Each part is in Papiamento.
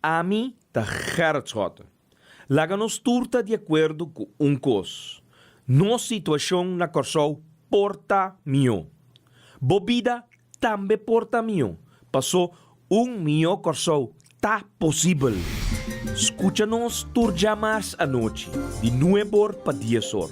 Ami ta Gerrit Schotte. Laga nos tur ta di akuerdo ku un kos, nos situashon na Kòrsou por ta mihó. Bo bida tambe por ta mihó, pasó un mihó Kòrsou ta posibel. Skucha nos tur djamars anochi di nuebor pa diesor,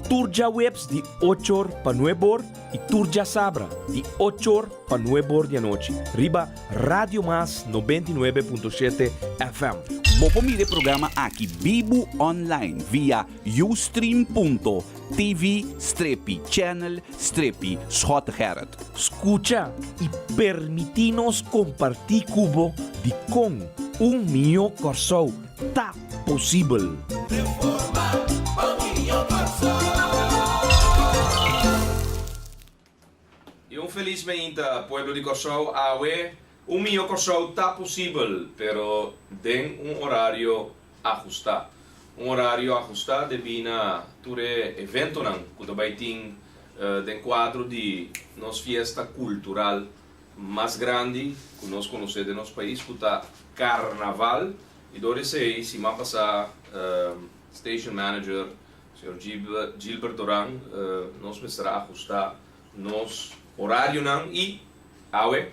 tur djaweps di ochor pa nuebor i tur djasabra di ochor pa nuebor di anochi riba Radio Mas 99.7 FM. Bo por mira e programa aki bibu online via ustream.tv strepi channel strepi Schottegerrit. Skucha i permití nos kompartí ku bo dikon un mihó Kòrsou ta posibel. Reforma pa mihó Kòrsou. I un felis meinta, pueblo di Kòrsou. Awe, un mihó Kòrsou ta posibel, pero den un orario ahustá. Un orario ahustá debí na tur e eventonan ku ta bai tin den kuadro di nos fiesta kultural mas grandi ku nos konosé den nos pais, ku ta Karnaval. I dor esei, siman pasá station manager, señor Gilbert Doran, nos mester a ahustá nos orarionan i awe,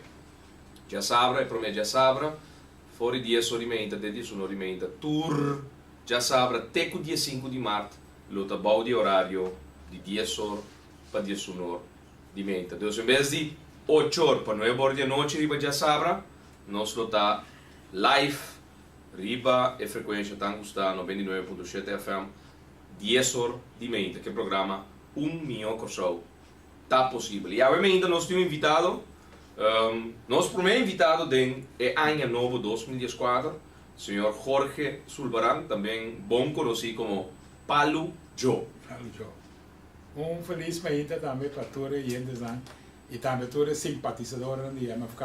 djasabra, e promé djasabra, for di dies or di meinta te diesun or di meinta, tur djasabra te ku diesinku di mart lo ta bou di orario di dies or pa diesun or di meinta. Dus en bes di ocho or pa nuebe or di anochi riba djasabra, nos lo ta live riba e frekuensha tan gustá 99.7 FM dies or di meinta ku e programa Un Mihó Kòrsou Ta Posibel. I awe meinta nos tin un invitado, nos promé invitado den e aña nobo 2014, señor Jorge Sulbaran, tamben bon konosí komo Palu Djo. Palu Djo. Un felis meinta tambe pa tur e yentesnan i tambe tur e simpatisadornan di MFK.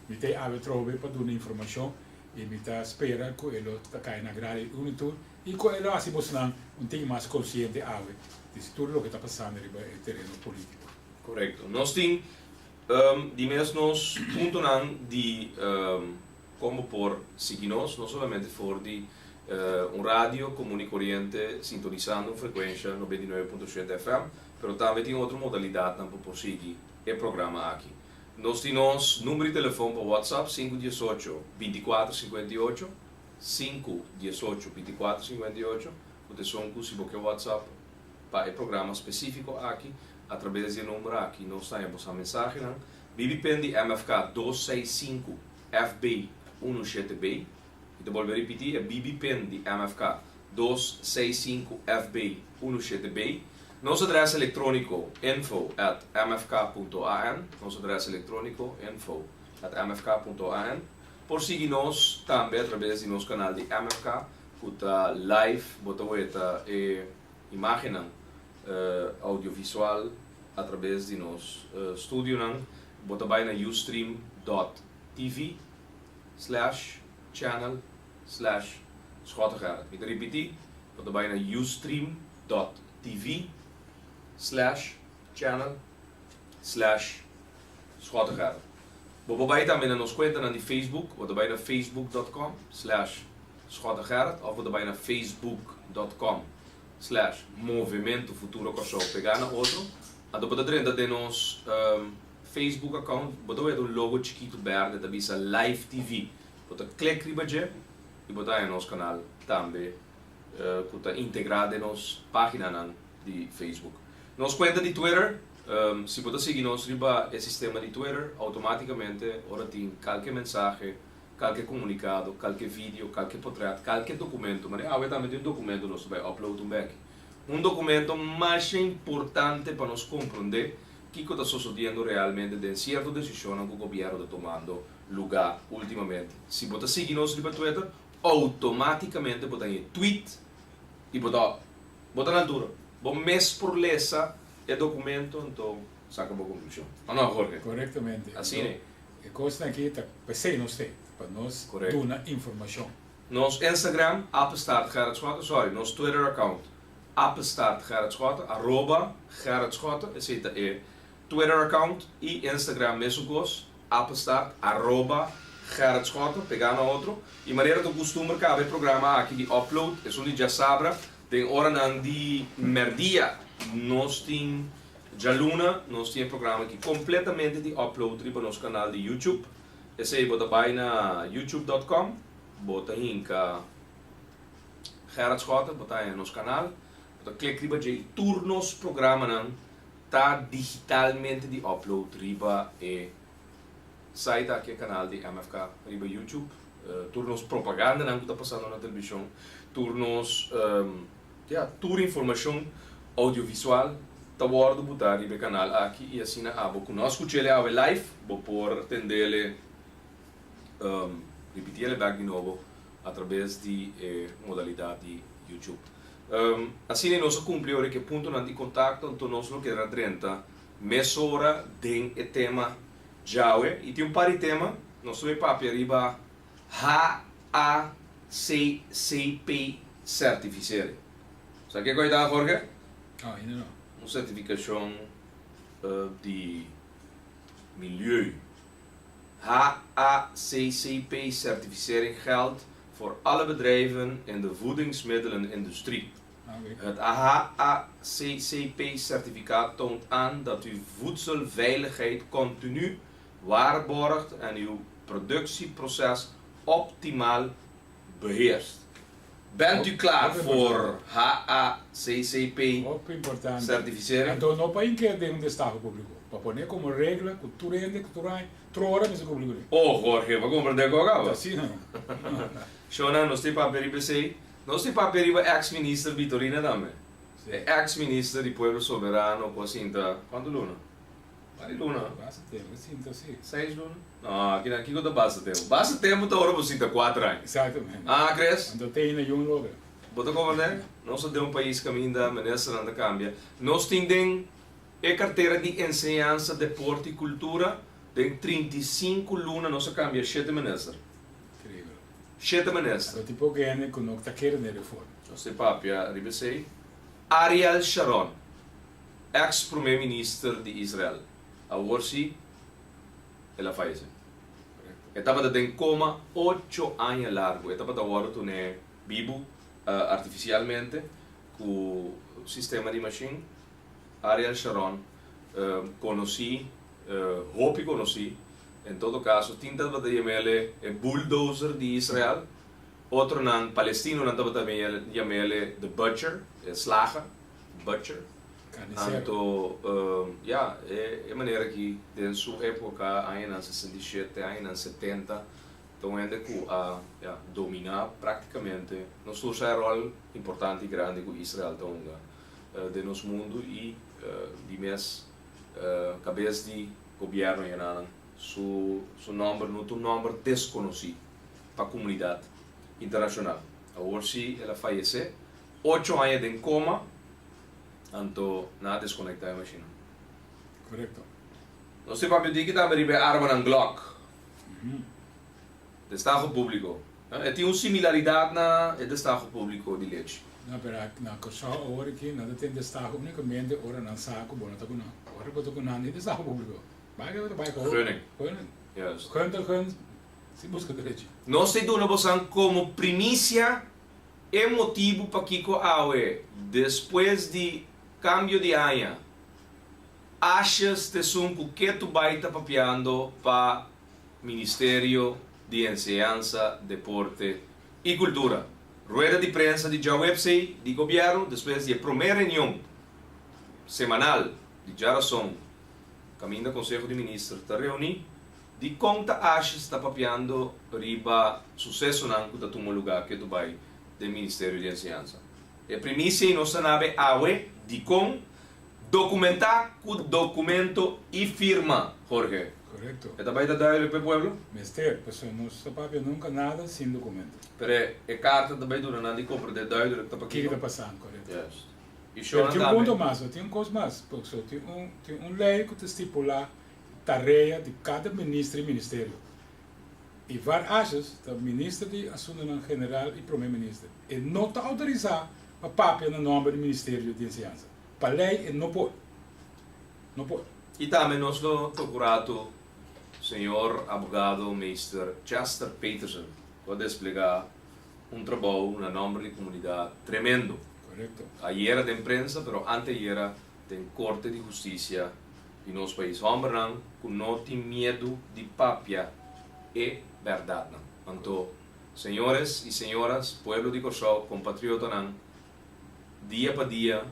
Mi ta e awe trobe pa duna informashon i mi ta spera ku e lo ta kai na agrado di unu tur I ku e lo hasi bosnan un tiki mas konsiente awe di tur loke ta pasando riba e tereno polítiko. Korekto. Nos tin di mes nos puntonan di kon bo por sigui nos, no solamente for di un radio komun i koriente sintonisando un frekuensha 99.7 FM, pero tambe tin otro modalidatnan pa por sigui e programa aki. Nos tin nos number di telefon pa WhatsApp, sinku diesocho, bintikuater sinkuenta i ocho. Sinku, diesocho, bintikuater, 58, ku ta esun ku si bo ke WhatsApp pa e programa spesífiko aki, atrabes di e number aki nos ta haña boso mensahenan. Bibi pen di MFK 265 FB 17 B. Mi ta bolbe ripití, e bibi pen di MFK 265 FB 17 B. Nos adrès elektróniko info@mfk.an. Nos adrès elektróniko info@mfk.an. Por sigui nos tambe a traves di nos kanal di MFK ku ta live, bo ta weta e imágennan audiovisual a traves di nos studionan. Bo ta bai na ustream dot tv slash channel slash Schottegerrit. Mi ta ripití, bo ta bai na ustream dot tv slash channel slash Schottegerrit. Bo por bai tambe na nos kuentanan di Facebook, bo ta bai na facebook dot com slash Schottegerrit òf bo ta bai na facebook dot com slash Movemento Futuro Kòrsou pegá na otro. Anto bo ta drenta den nos Facebook account, bo ta weta un logo chikitu bèrdè ta bisa Live TV. Bo ta klik riba dje i bo ta haña nos kanal tambe ku ta integrá den nos páginanan di Facebook. Nos kuenta di Twitter, Si bo ta sigui nos riba e sistema di Twitter, automáticamente ora tin kalke mensahe, kalke komunikado, kalke video, kalke potrèt, kalke dokumento, manera awe tambe tin un dokumento nos ta bai upload un bèki. Un dokumento masha importante pa nos komprondé kiko ta sosodiendo realmente den sierto desishonnan ku gobièrnu ta tomando lugá últimamente. Si bo ta sigui nos riba Twitter, automáticamente bo ta haña e tweet i bo ta bo ta na altura. Bo mes por lesa e documento anto saca bo conclusion. O no, Jorge? Correctamente. Asina e. E cosnan aki ta pesey nos te, pa nos duna informacion. Nos Instagram, apenstaart Gerrit Schotte, sorry, nos Twitter account, apenstaart Gerrit Schotte, arroba Gerrit Schotte, esey ta e Twitter account y Instagram mesun cos, apenstaart, arroba. Gerrit Schotte, pegá na otro. I manera ta kustumber kaba e programa aki di Upload, esun di djasabra, den oranan di mèrdia. Nos tin djaluna, nos tin e programa aki kompletamente di Upload riba nos kanal di YouTube. Esei bo ta bai na youtube dot com, bo ta hinka Gerrit Schotte, bo ta haña nos kanal, bo ta klik riba dje i tur nos programanan ta digitalmente di upload riba e site aki, e kanal di MFK riba YouTube. Tur nos propagandanan ku ta pasando na televishon, tur nos, ya, tur informashon audiovisual ta wòrdu butá riba e kanal aki i asina abo ku no a skuch'el awe live bo por tend'el, ripiti'el bèk di nobo atrabes di e modalidat di YouTube. Asina nos a kumpli ora ku e puntonan di kontakto, anto nos lo keda drenta mesora den e tema djawe. I tin un par di tema, nos ta bay papia riba HACCP certificering. Sa kiko ei ta, Jorge? No, ainda no. Un sertifikashon di milieu. HACCP certificering geldt voor alle bedrijven in de voedingsmiddelenindustrie. Het HACCP-certificaat toont aan dat u voedselveiligheid continu waarborgt en uw productieproces optimaal beheerst. Bent u klaar voor HACCP Hopi importante. certificering? Anto no pa inke den un destaho publico. Pa pone como regla cu tur hende cu tur aña, tur ora mester cumpli cu ne. Oh Jorge, bo a comprende cu caba? Ta asina. Shona, nos tin papia riba esey. Nos tin papia riba ex minister Bitorina tambe. E ex minister di Pueblo Soberano cu a sinta cuanto luna? Vari luna. Basta tempo, e sinta si. Seis luna? No, akinan kiko ta basta tempo? Basta tempo ta ora bo sinta kuater aña. Exactamente. Ah, Chris? Anto te hina yun logra. Bo ta comprende? Nos ta den un pais caminda ministernan ta cambia. Nos tin den e cartera di enseñansa, deporte y cultura, den 35 luna nos a cambia shete minister. Increíble. Shete minister. Anto tin poco hende cu no ta kere den reforma. Nos ta papia riba esey. Ariel Sharon. Ex prome minister di Israel, awor si el a fayece. E tabata den coma ocho aña largo. E tabata wordo tune bibu artificialmente cu sistema di machine. Ariel Sharon conoci, hopi conoci, en todo caso tin tabata yamele e bulldozer di Israel, otronan palestinonan tabata yamele the butcher, e slager. Butcher. Carnicero. Anto, ya, e manera aki den su epoca, añanan 67, añanan 70, ta un hende cu a, ya, domina practicamente, nos tur sa e rol importante y grandi cu Israel ta hunga den nos mundo y di mes cabes di gobierno añanan su su nomber no ta un nomber desconoci pa comunidad internacional. Awor si el a fayece. Ocho aña den coma, anto nan a desconecta e machine. Correcto. Nos tin papia diki tambe riba e armanan Glock. Destaho publico. E tin un similaridad na e destaho publico di lechi. No, pero na Kòrsou awor aki nan ta tin destaho unicamente ora nan sa ku bo no ta ku nan. Ora bo ta ku nan tin destaho publico. Bai ke bo ta bai ku. Gunning. Gunning. Juist. Gun ta gun si buska derechi. Nos ta duna bosan komo primisia E motibu pakiko awe, despues di kambio di aña, Asjes t'esun ku ketu bai ta papiando pa Ministerio di Enseñansa, Deporte i Kultura. Rueda di prensa di djahuepsei di gobièrnu despues di e promé reunion semanal di djarason kaminda Konseho di Minister ta reuní. Dikon ta Ashes ta papiando riba susesonan ku ta tuma lugá ke Dubai den Ministerio di Enseñansa? E primisia i nos ta nabe awe dikon dokumentá ku dokumento i firma, Jorge. Korekto. E ta bai ta duidelijk p'e pueblo? Mester, pasobra nos ta papia nunka nada sin dokumento. Pero e karta ta bai duna nan di komprendé duidelijk ta pakiko. Kiko ta pasando, korekto. Juist. I Pero shownan tin un tambe. punto mas, tin un kos mas, pasobra tin un tin un lei ku ta stipulá Tarea di kada minister i ministerio. Ivar Asjes ta minister di Asuntonan General i Prome Minister. E no ta outorisá pa papia na nòmber di Ministerio di Enseñansa. Pa lei e no por. No por. I tambe nos lo toca un ratu. Señor abogado Meester Chester Peterson ku a desplegá un trabou na nòmber di komunidat tremendo. Korekto. Ayera den prensa pero anteayera den Korte di Hustisia di nos pais. Hòmbernan ku no tin miedu di papia e bèrdatnan. Anto, señores i señoras, pueblo di Kòrsou, kompatriotanan, dia pa dia,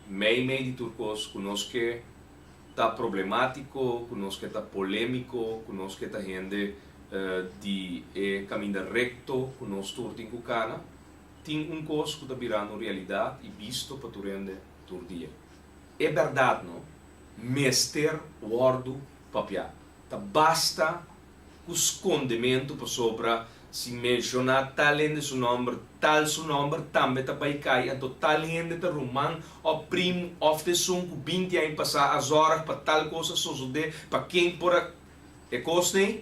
mei mei di tur kos ku nos ke ta problemátiko, ku nos ke ta polémiko, ku nos ke ta hende di e kaminda rekto ku nos tur tin ku kana, tin un kos ku ta birando un realidat i bisto pa tur hende tur dia. E bèrdat no mester wòrdu papiá. Ta basta ku skondementu pasobra si menshoná tal hende su nòmber, tal su nòmber tambe ta bai kai, anto tal hende ta ruman òf primu òf ta esun ku binti aña pasá a zòrg pa tal kos a sosodé, pa ken por a. E kosnan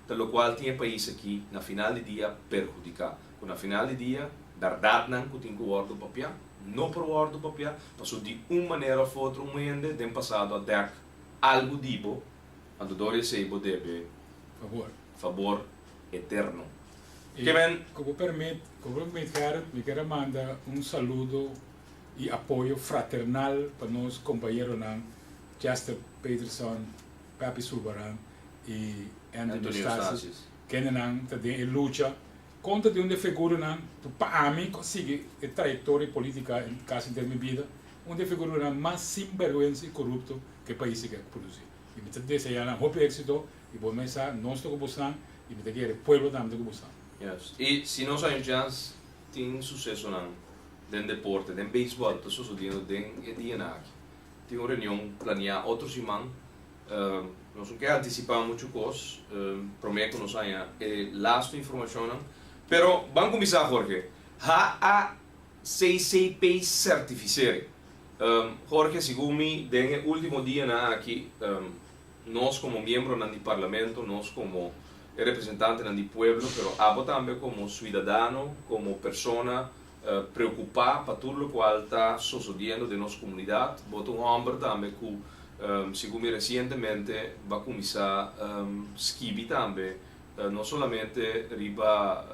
ta lokual tin e pais aki na final di dia perhudiká, ku na final di dia bèrdatnan ku tin ku wòrdu papiá no por wòrdu papiá pasobra di un manera òf otro un hende den pasado a dèk algu di bo. Anto dor esei bo debe Fabor. fabor eterno. I Ke men. ku bo permit, ku bo permit Gerrit, mi kier a manda un saludo i apoyo fraternal pa nos kompañeronan Chester Peterson, Peppy Sulbaran i Anthony Anthony Eustatius, Eustatius. kendenan ta den e lucha kontra di un di e figuranan ku pa ami ku a sigui e trayektoria politika kasi henter mi bida, un di e figuranan mas sinbergwensa i korupto ku e pais a produsi. I mi ta desea nan hopi éxito i bo mes sa nos ta ku bosnan i mi ta kere pueblo tambe ta ku bosnan. Yes. I si nos a un chans tin susesonan den deporte, den beisbòl ta sosodiendo den e dianan aki. Tin un reunion planiá otro siman. Nos no ke antisipá muchu kos promé ku nos haña e lastu informashonnan. Pero ban kuminsá Jorge. HACCP certificering. Jorge, segun mi, den e ultimo dianan aki, nos como miembronan di Parlamento, nos como e representantenan di pueblo, pero abo tambe como suidadano, como persona preocupa pa tur locual ta sosodiendo den nos comunidad, bo ta un homber tambe cu, segun mi, recientemente ba cuminsa skibi tambe, no solamente riba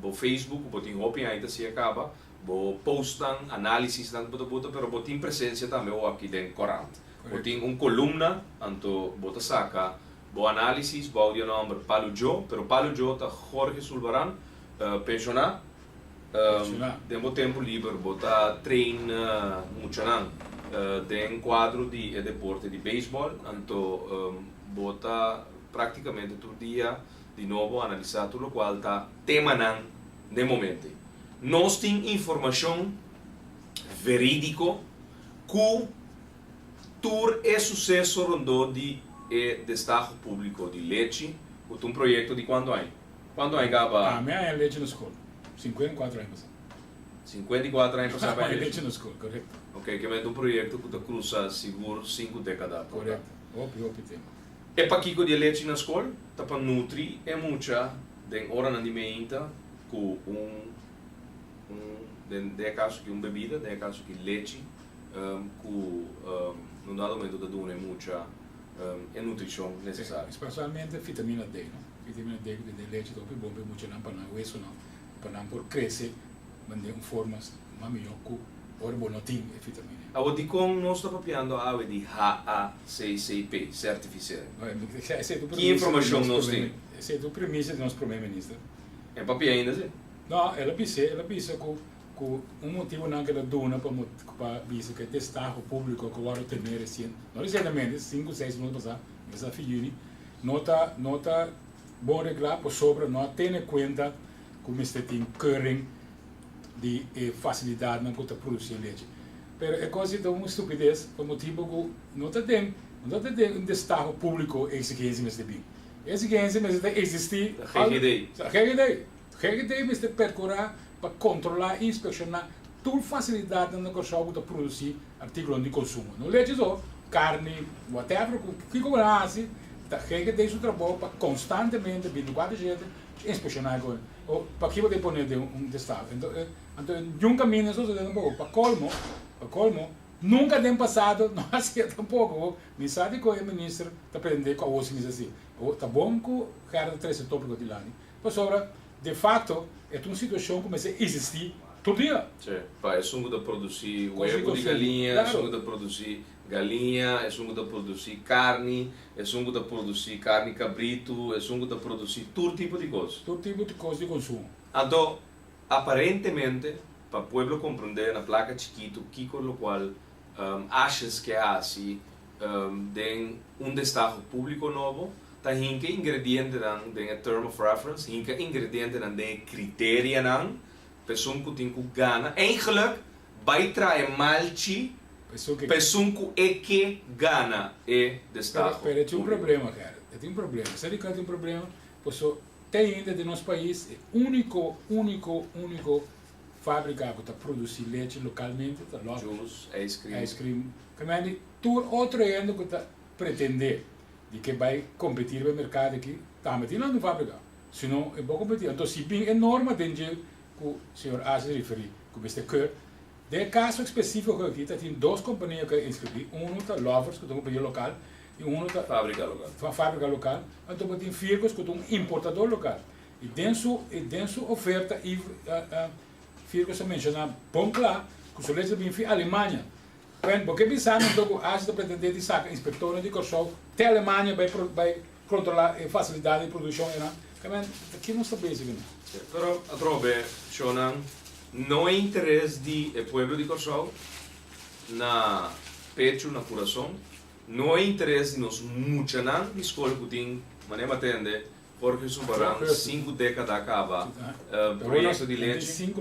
bo Facebook, cu bo tin hopi aña ta siña caba, Bo postnan, análisisnan ku bo ta buta, pero bo tin presensia tambe oaki den korant. Bo tin un kolumna, anto bo ta saka bo análisis bou di e nòmber Palu Djo, pero Palu Djo ta Jorge Sulbaran, penshoná. Den bo tempu liber bo ta train muchanan den kuadro di e deporte di beisbòl, anto bo ta práktikamente tur dia di nobo analisá tur lokual ta temanan n'e momento ei. Nos tin informashon verídiko ku tur e suseso rondó di e destaho públiko di lechi, ku ta un proyekto di kuantu aña? Kuantu aña kaba? Ami a haña lechi na skol, 54 aña pasá. 54 aña pasá pa haña lechi? Lechi na skol, korekto. Oke, ke mester un proyekto ku ta krusa sigur sinku dékada por ta. Korekto, hopi, hopi tempu. E pakiko di e lechi na skol ta pa nutri e mucha den oranan di meinta ku un un den den e kaso aki un bebida, den e kaso aki lechi ku na un dado momento ta duna e mucha e nutrishon nesesario. Spesialmente vitamina D, no? Vitamina D ku tin den lechi ta hopi bon pa e muchanan pa nan wesonan, pa nan por krese den un forma mas mihó ku ora bo no tin e vitamina. Awor dikon nos ta papiando awe di HACCP, sertifisering? Ki informashon nos tin? Esei ta un premisa di nos prome minister. E papia ainda si? No, el a bis'é, el a bisa ku ku un motibunan ku el a duna pa pa bisa ku e destaho públiko ku wòrdu tené resien, no resientemente, sinku seis luna pasá, mi sa fi yüni, no ta no ta bon reglá pasobra no a tene kuenta ku mester tin keuring di e fasilidatnan ku ta produsí lechi. Pero e kos ei ta un stupides pa motibu ku no ta den no ta den un destaho públiko e eksigensia mester bin. E eksigensia mester ta eksistí. GGD. GGD. GGD mester perkurá pa kontrolá i inspekshoná tur fasilidatnan na Kòrsou ku ta produsí artíkulonan di konsumo. No lechi so, karni, whatever, ku kiko bo nan hasi, ta GGD su trabou pa konstantemente, bintikuater shete, inspekshoná e kos. O pakiko bo ta pone den un destaho? Anto, anto niun kaminda sosodé tampoco. Pa kolmo, pa kolmo. Nunka den pasado no a hasié tampoko. Mi sa dikon e minister ta pretendé ku awor si mester hasié. Awor ta bon ku Gerda ta trese e topiko dilanti, pasobra de fakto e ta un situashon ku mester eksistí tur dia. Sí, pa esun ku ta produsí webu di galiña, esun ku ta produsí galiña, esun ku ta produsí karni, esun ku ta produsí karni kabritu, esun ku ta produsí tur tipo di kos. Tur tipo di kos di konsumo. Anto, Aparentemente, pa pueblo comprende na placa chikito kico locual Asjes ke haci den un destaho publico nobo, ta hinca ingredientenan den e term of reference, hinca ingredientenan den e criterianan pa esun cu tin cu gana. Eigenlijk bay trae malchi pa esun cu e ke gana e destaho Pero e tin un publico. problema, Gerrit. E tin un problema. Sa dikon e tin un problema? Paso Te ainda den nos pais e úniko, úniko, úniko fábrika ku ta produsí lechi lokalmente ta Lopez. Juice, ice cream. Ice cream. Kemende tur otro hende ku ta pretendé di ke bai kompetí riba e merkado aki tambe tin nan un fábrika. Si no e bo kompetí. Anto si bin e norma den dje ku señor Asjes referí ku mester keur, den e kaso espesífiko aki ta tin dos kompania ku a inskribí, unu ta Lovers ku ta un kompania lokal i unu ta Fábrika lokal. Fábrika lokal. Anto bo tin Firgos ku ta un importador lokal. I den su i den su oferta i Firgos a menshoná bon kla ku su lechi ta bin fi Alemania. Wen, bo ke bisa mi anto ku Asia ta pretendé di saka inspektornan di Kòrsou te Alemania bai bai kontrolá e fasilidat di produkshon einan? Kamen, ta ki nos ta bezig einan? Pero atrobe, shownan, no e interes di e pueblo di Kòrsou na pechu, na kurason. No e interes di nos muchanan di skol ku tin, manera mi a tende, Jorge Subaran sinku dékada kaba proyekto di lechi.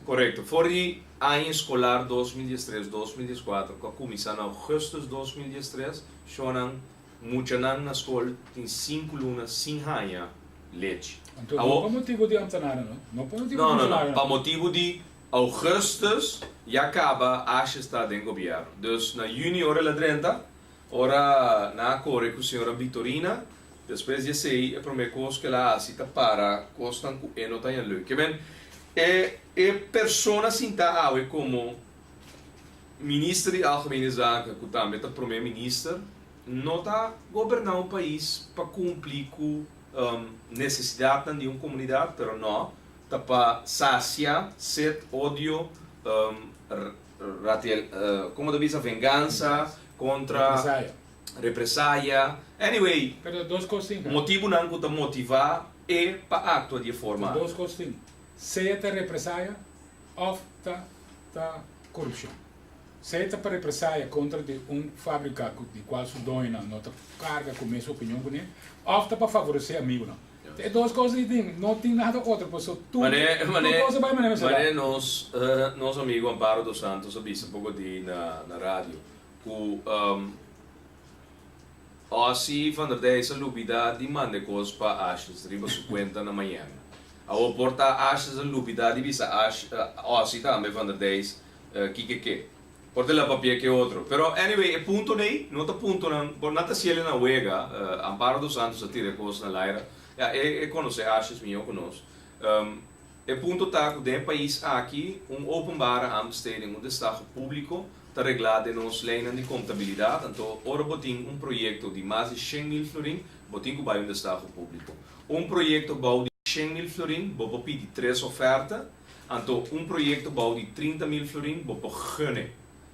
Korekto. For di aña eskolar 2013, 2014 ku a kuminsá na ougùstùs 2013, shownan muchanan na skol tin sinku luna sin haña lechi. Awor, no pa motibu di amtenaren, no. No pa motibu di No, no, no. funshonarionan. Pa motibu di Augustus ya caba Ashes ta den gobierno. Dus na juni ora el a drenta, ora nan a core cu señora Victorina, despues di esey e prome cos cu el a haci ta para cosnan cu e no ta haña leuk. Ke men, e e persona sinta awe como minister di Algemene Zaken cu tambe ta prome minister, no ta goberna un pais pa cumpli cu necesidadnan di un comunidad, pero no, Ta pa sacia sed, odio, ratiel, como ta bisa, vengansa contra. Represaya. Represaya. Anyway, Pero dos cos tin. motibunan cu ta motiva e pa actua di e forma aki. Dos cos tin. Sea ta represaya of ta ta corupcion. Sea ta pa represaya contra di un fabrica cu di cual su doñonan no ta carga cu mes opinion cu ne, of ta pa favorece amigonan. E dos cos ei tin, no tin nada otro, paso tur Mane, tur mane, cos a bai mane mester mane da. nos, nos amigo Amparo dos Santos a bisa poco di na, na radio cu Ossie van der Dijs a lubida di manda e cos pa Ashes riba su cuenta na Miami. Awor por ta Ashes a lubida di bisa Ash, Ossie tambe van der Dijs kiko ke. Por ta la papia ke otro. Pero anyway e punto nei no ta puntonan por nan ta siele na wega Amparo dos Santos a tira e kos na laira ya e e konosé Ashes mihó ku nos e punto ta ku den e pais aki un openbare aanbesteding un destaho públiko ta reglá den nos leinan di kontabilidat anto ora bo tin un proyekto di mas di 100,000 florin bo tin ku bai un destaho públiko un proyekto bou di 100,000 florin bo por pidi tres oferta. Anto un proyecto bou di 30,000 florin bo por gunne.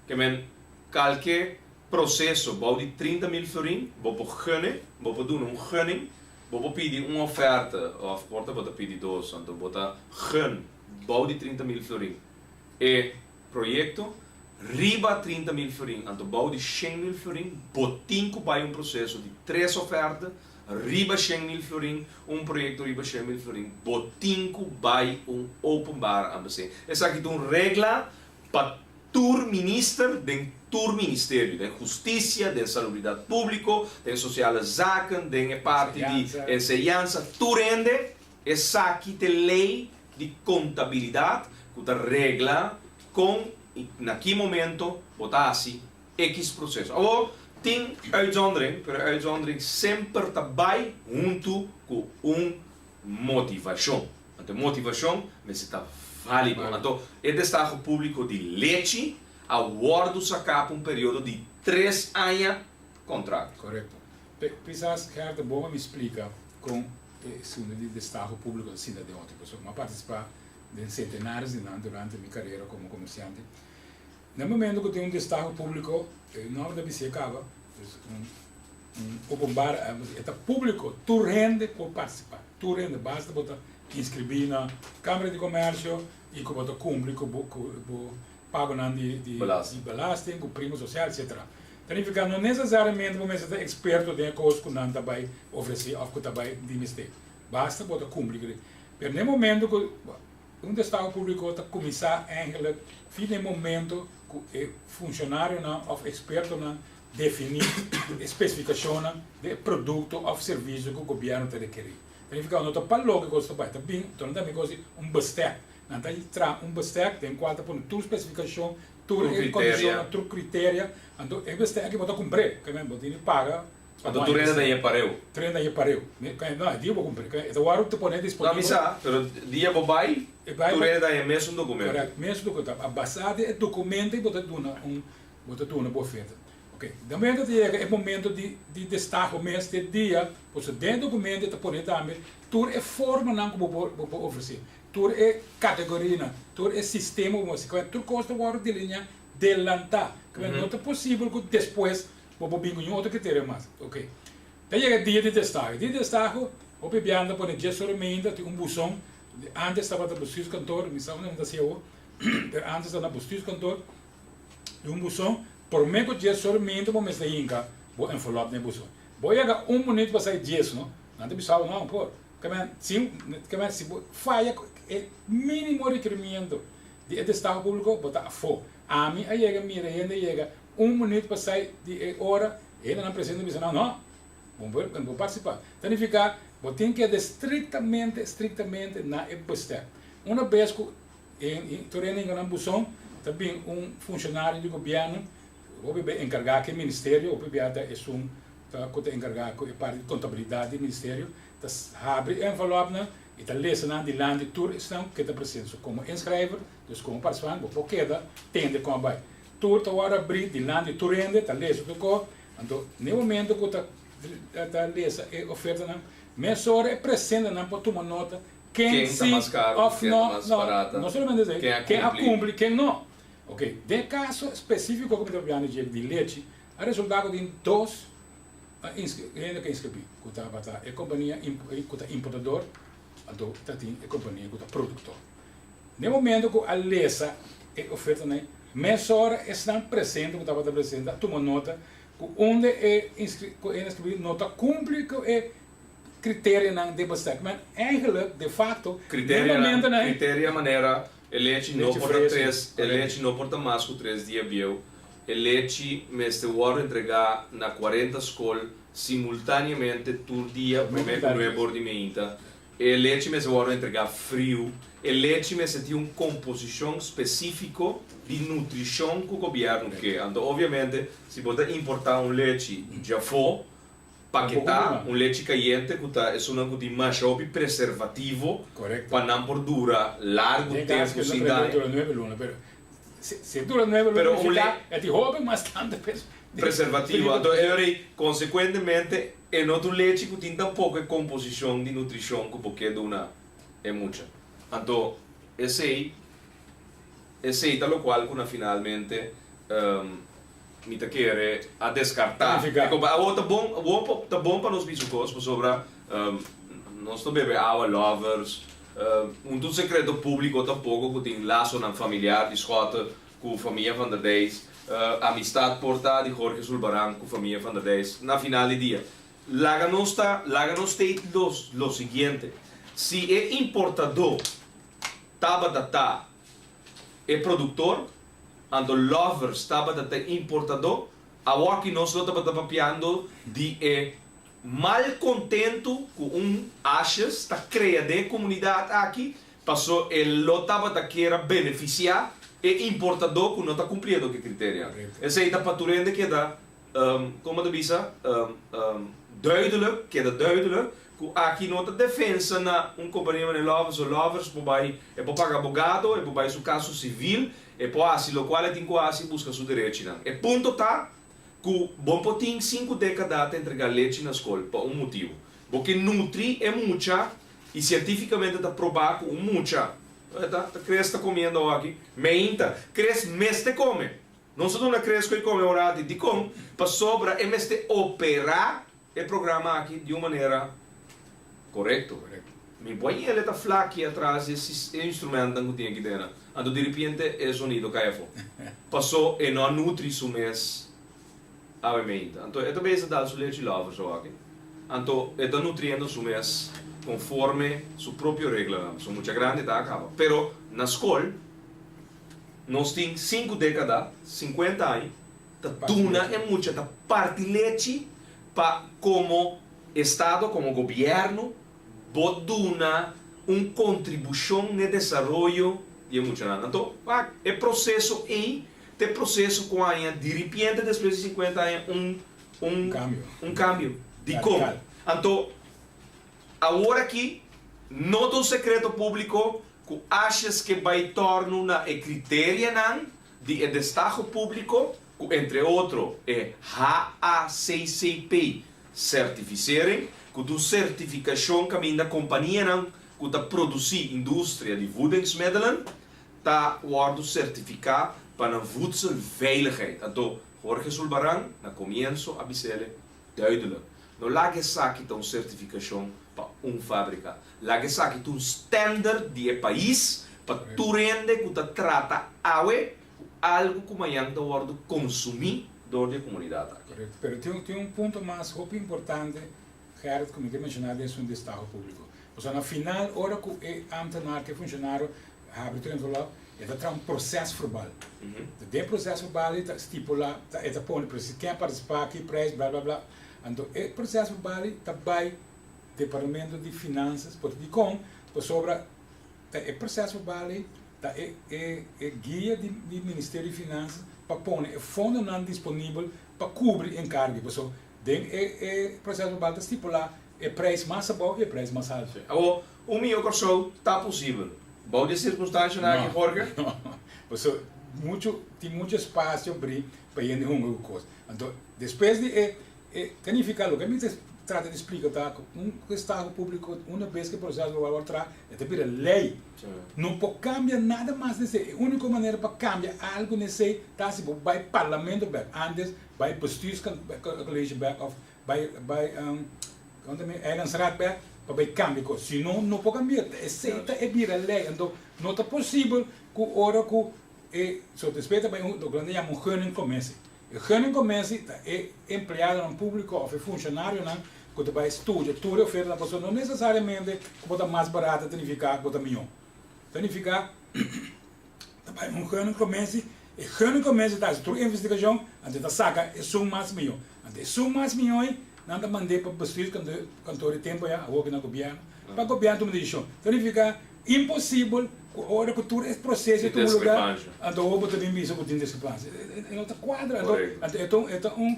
Ke men kalke proceso bou di 30,000 florin bo por gunne, bo por duna un gunning, bo por pidi un oferta of por ta bo ta pidi dos, anto bo ta gun bou di 30,000 florin e proyecto. Riba 30,000 florin anto bou di 100,000 florin bo tin ku bai un proceso di tres oferta. Riba 100,000 florin, un proyecto riba 100,000 florin, bo tin cu bay un openbare aanbesteding. Esaki ta un regla pa tur minister den tur ministerio, den husticia, den salubridad publico, den sociale zaken, den e parti di enseñansa, tur hende. Esaki ta e ley di contabilidad cu ta regla con y na ki momento bo ta haci X proceso. Awor, tin uitzondering, pero e uitzondering semper ta bai huntu ku un motivashon. Anto e motivashon mester ta válido. Anto e destaho públiko di lechi A wòrdu saká pa un periodo di tres aña kontrakt. Korekto. Pisas Gerda bo pa mi splika kon e asuntu di destaho públiko ta sinta den otro pasobra mi a partisipá den sentenares di nan durante mi karera komo komersiante. Na momento ku tin un destaho públiko e nòmber ta bis'é kaba, dus un un openbare e ta públiko tur hende por partisipá, tur hende basta bo ta inskribí na Kámara di Komèrsio i ku bo ta kumpli ku bo ku bo pagonan di di belasting, ku prima sosial etcetera. Ta nifiká no nesesariamente bo mester ta eksperto den e kos ku nan ta bai ofresé òf ku ta bai di mester. Basta bo ta kumpli ku Pero na e momento ku un destaho públiko ta kuminsá eigenlik fin den e momento ku e funshonarionan òf ekspertonan definí e spesifikashonnan di e produkto òf servisio ku gobièrnu ta rekerí. Ta nifiká no ta pa loke kos ta bai, ta bin, ta no ta mi kos di un bestèk. Nan ta traha un bestèk den kual ta pone tur spesifikashon, tur e kondishonnan, tur kriteria. Anto e bestèk aki bo ta kumpr'é, ke men bo tin di paga pa Anto tur hende ta ñe pareu. Tur hende ta ñe pareu. No, e dia bo kumpr'é. E ta wòrdu te pone disponibel. No, mi sa, pero dia bo bai, tur hende ta ñe mesun dokumento. Korèkt, mesun dokumento. A basá di e dokumento ei bo ta duna un, bo ta duna bo oferta. Ok, den momento ta yega e momento di di destaho mes di e dia, pasobra den e documento e ta pone tambe tur e formanan ku bo por bo por ofresé, tur e kategorianan, tur e sistema ku bo hasi, tur kos ta wòrdu delineá delantá. Kibè no ta posibel ku despues bo por bin ku niun otro kriterio mas. Ok, ta yega e dia di destaho. E dia di destaho hopi biaha nan ta pone dies ora meinta tin un buson, antes tabata bestuurskantoor, mi sa unda nan ta hasi awor, pero antes tabata na bestuurskantoor. di un buson, prome ku djes ora mintu bo mester hinka bo envelop den e buson. Bo yega un minuut pa sai djes no, nan ta bisa bo no por. Kemen si kemen si bo faya ku e minimo rekerimiento di e destaho publiko bo ta afo. Ami a yega mira hende yega un minuut pa sai di e ora, e hendenan presente a bisa nan no, bo no por bo partisipa. Ta nifiká bo tin keda estriktamente estriktamente na e bestek. Una bes ku E tur hende hinka nan buson, ta bin un funshonario di gobièrnu, hopi bia enkargá ku e ministerio, hopi bia ta esun ta ku ta enkargá ku e parti di kontabilidat di e ministerio, ta habri e envelòpnan i ta lesa nan dilanti tur esnan ku ta presente. So komo inschrijver, dus komo partisipante, bo por keda tende kon a bai. Tur ta wòrdu abrí dilanti tur hende, ta lesa tur kos, anto na e momento ku ta ta lesa e ofertanan, mesora e presentenan por tuma nota Ken Ken ta si mas karu, of ken ta no, mas no, barata, no solamente esei, ken a ken a kumpli. kumpli, ken no. Ok, den e kaso spesífiko ku mi ta papiando dje di lechi, a resultá ku tin dos hende ku a inskribí, ku tabata e kompania ku ta importador, anto ta tin e kompania ku ta produktor. Den momento ku a lesa e ofertanan ei, mesora esnan presente ku tabata presente a tuma nota ku unda e ku e inskribí no ta kumpli ku e Criterianan den bestek. Maar eigenlijk, de facto, den momentonan. Criteria manera e lechi no por ta tres, e lechi no por ta mas ku tres dia bieu, e lechi mester wòrdu entregá na 40 skol simultaneamente tur dia promé ku nuebe or di meinta, e lechi mester wòrdu entregá friu, e lechi mester tin un komposishon spesífiko di nutrishon ku gobièrnu ke. Anto obviamente si bo ta importá un lechi djafó, Paketá un lechi kayente ku ta esunnan ku tin masha hopi preservativo pa nan por dura largu tempu sin daño. Pero un preservativo. Anto e ora ei konsekuentemente e no ta un lechi ku tin tampoko e komposishon di nutrishon ku bo ke duna e mucha. Anto esei esei ta lokual ku na finalmente Mi ta kere a deskartá e kompa. Awor ta bon, awor pa, ta bon pa nos bisa kos pasobra nos ta bebe awa lovers. Un ta un sekreto públiko tampoko ku tin lasonan familiar di Schotte ku famia Van der Dijs. Amistad por ta di Jorge Sulbaran ku famia Van der Dijs. Na final di dia, laga nos ta, laga nos state los lo siguiente, si e importadó tabata ta e produktor, Anto Lovers tabata ta importadó, awoki nos lo tabata papiando di e malkontentu ku un Asjes ta krea den e komunidat aki, paso e lo tabata kier a benefisiá e importadó ku no ta kumpliendo ku e kriterianan. Esei ta pa tur hende keda, komo ta bisa, duidelijk, keda duidelijk ku. Ku aki no ta defensa na un kompania manera Lovers o Lovers por bai e por paga abogado, e por bai su kaso sivil, e por hasi lokual e tin ku hasi buska su derechinan. E punto ta ku bo por tin sinku dekada ta entrega lechi na skol pa un motibu. Bo ke nutri e mucha i sientifikamente ta probá ku un mucha ta ta Chris ta komiendo awaki meinta Chris mester kome. Nos a duna Chris ku e kome ora ati. Dikon? Pasobra e mester operá E programa aki di un manera korekto. Mi bo a yele ta flaki atras di e instrumentnan ku tin aki dena, anto diripiente e zonido kai afó. Paso e no a nutri su mes awe meinta. Anto e ta bezig dal su lechi lover so aki. Anto e ta nutriendo su mes konforme su propio reglanan. Paso mucha grandi ta a kaba. Pero na skol nos tin sinku dekada, sinkuenta aña, ta duna e mucha ta parti lechi pa komo estado, komo gobièrnu bo duna un kontribushon n'e desaroyo di e muchanan. Anto wak e proseso ei ta e proseso ku haña diripiente despues di sinkuenta aña un un un kambio. Dikon? Anto awor aki no ta un sekreto públiko ku ashes ke bai tòrnu na e kriterianan di e destaho públiko ku entre otro e HACCP certificering, ku ta un sertifikashon kaminda kompanianan ku ta produsí industria di voedingsmiddelen ta wòrdu sertifiká pa nan voedselveiligheid. Anto Jorge Sulbaran na komienso a bis'ele duidelijk, No laga esaki ta un sertifikashon pa un fábrika. Laga esaki ta un standard di e pais pa tur hende ku ta trata awe ku algu ku mañan ta wòrdu konsumí dor di e komunidat aki. Korekto. Pero tin tin un punto mas hopi importante, Gerrit, ku mi ke menshoná den asuntu di estaho públiko. Pasobra na final ora ku e ámtenar ku e funshonario habri tur envelòp, e ta traha un prosèsverbal. Den e prosèsverbal ei ta stipulá, ta e ta pone presis ken a partisipá, ki preis, bla bla bla. Anto e prosèsverbal ei ta bai Departamento di Finansas, por dikon? Pasobra ta e prosèsverbal ei ta e e e guia di di Ministerio di Finansas pa pone e fondonan disponibel pa kubri enkargo. Pasobra den e e prosèsverbal ta stipulá e preis mas abou i e preis mas haltu. Awor, un mihó Kòrsou ta posibel bou di e sirkunstanshanan aki, Jorge? No, no. Pasobra muchu tin muchu espasio brí pa hende hunga ku kos. Anto despues di e E ta nifiká loke mi ta trata di splika ta ku un estaho públiko una bes ku e proseso lo wòrdu traha e ta bira lei. No por kambia nada mas den esei. E úniko manera pa kambia algu den esei ta si bo bai parlamento bèk, antes bai bestuurscollege bèk òf bai bai eilandsraad bèk pa bai kambia kos. Si no, no por kambia. Esei ta e bira lei. Anto no ta posibel ku ora ku e so despues ta bai un loke nan ta yama un gunningcommissie. E gunningcommissie ta e empleadonan públiko òf e funshonarionan ku ta bai studia tur e ofertanan pasobra no nesesariamente ku bo ta mas barato ta nifiká ku bo ta mihó. Ta nifiká ta bai un gunningcommissie, e gunningcommissie ta hasi tur investigashon anto e ta saka esun mas mihó. Anto esun mas mihó ei nan ta mand'é pa bestuurskantoor di tempu ya, awor ku na gobièrnu, pa gobièrnu tuma desishon. Ta nifiká Imposibel ku ora ku tur e proseso tuma lugar, anto awor bo ta bin bisa ku tin diskrepansia. E no ta kuadra. Anto anto e ta un e ta un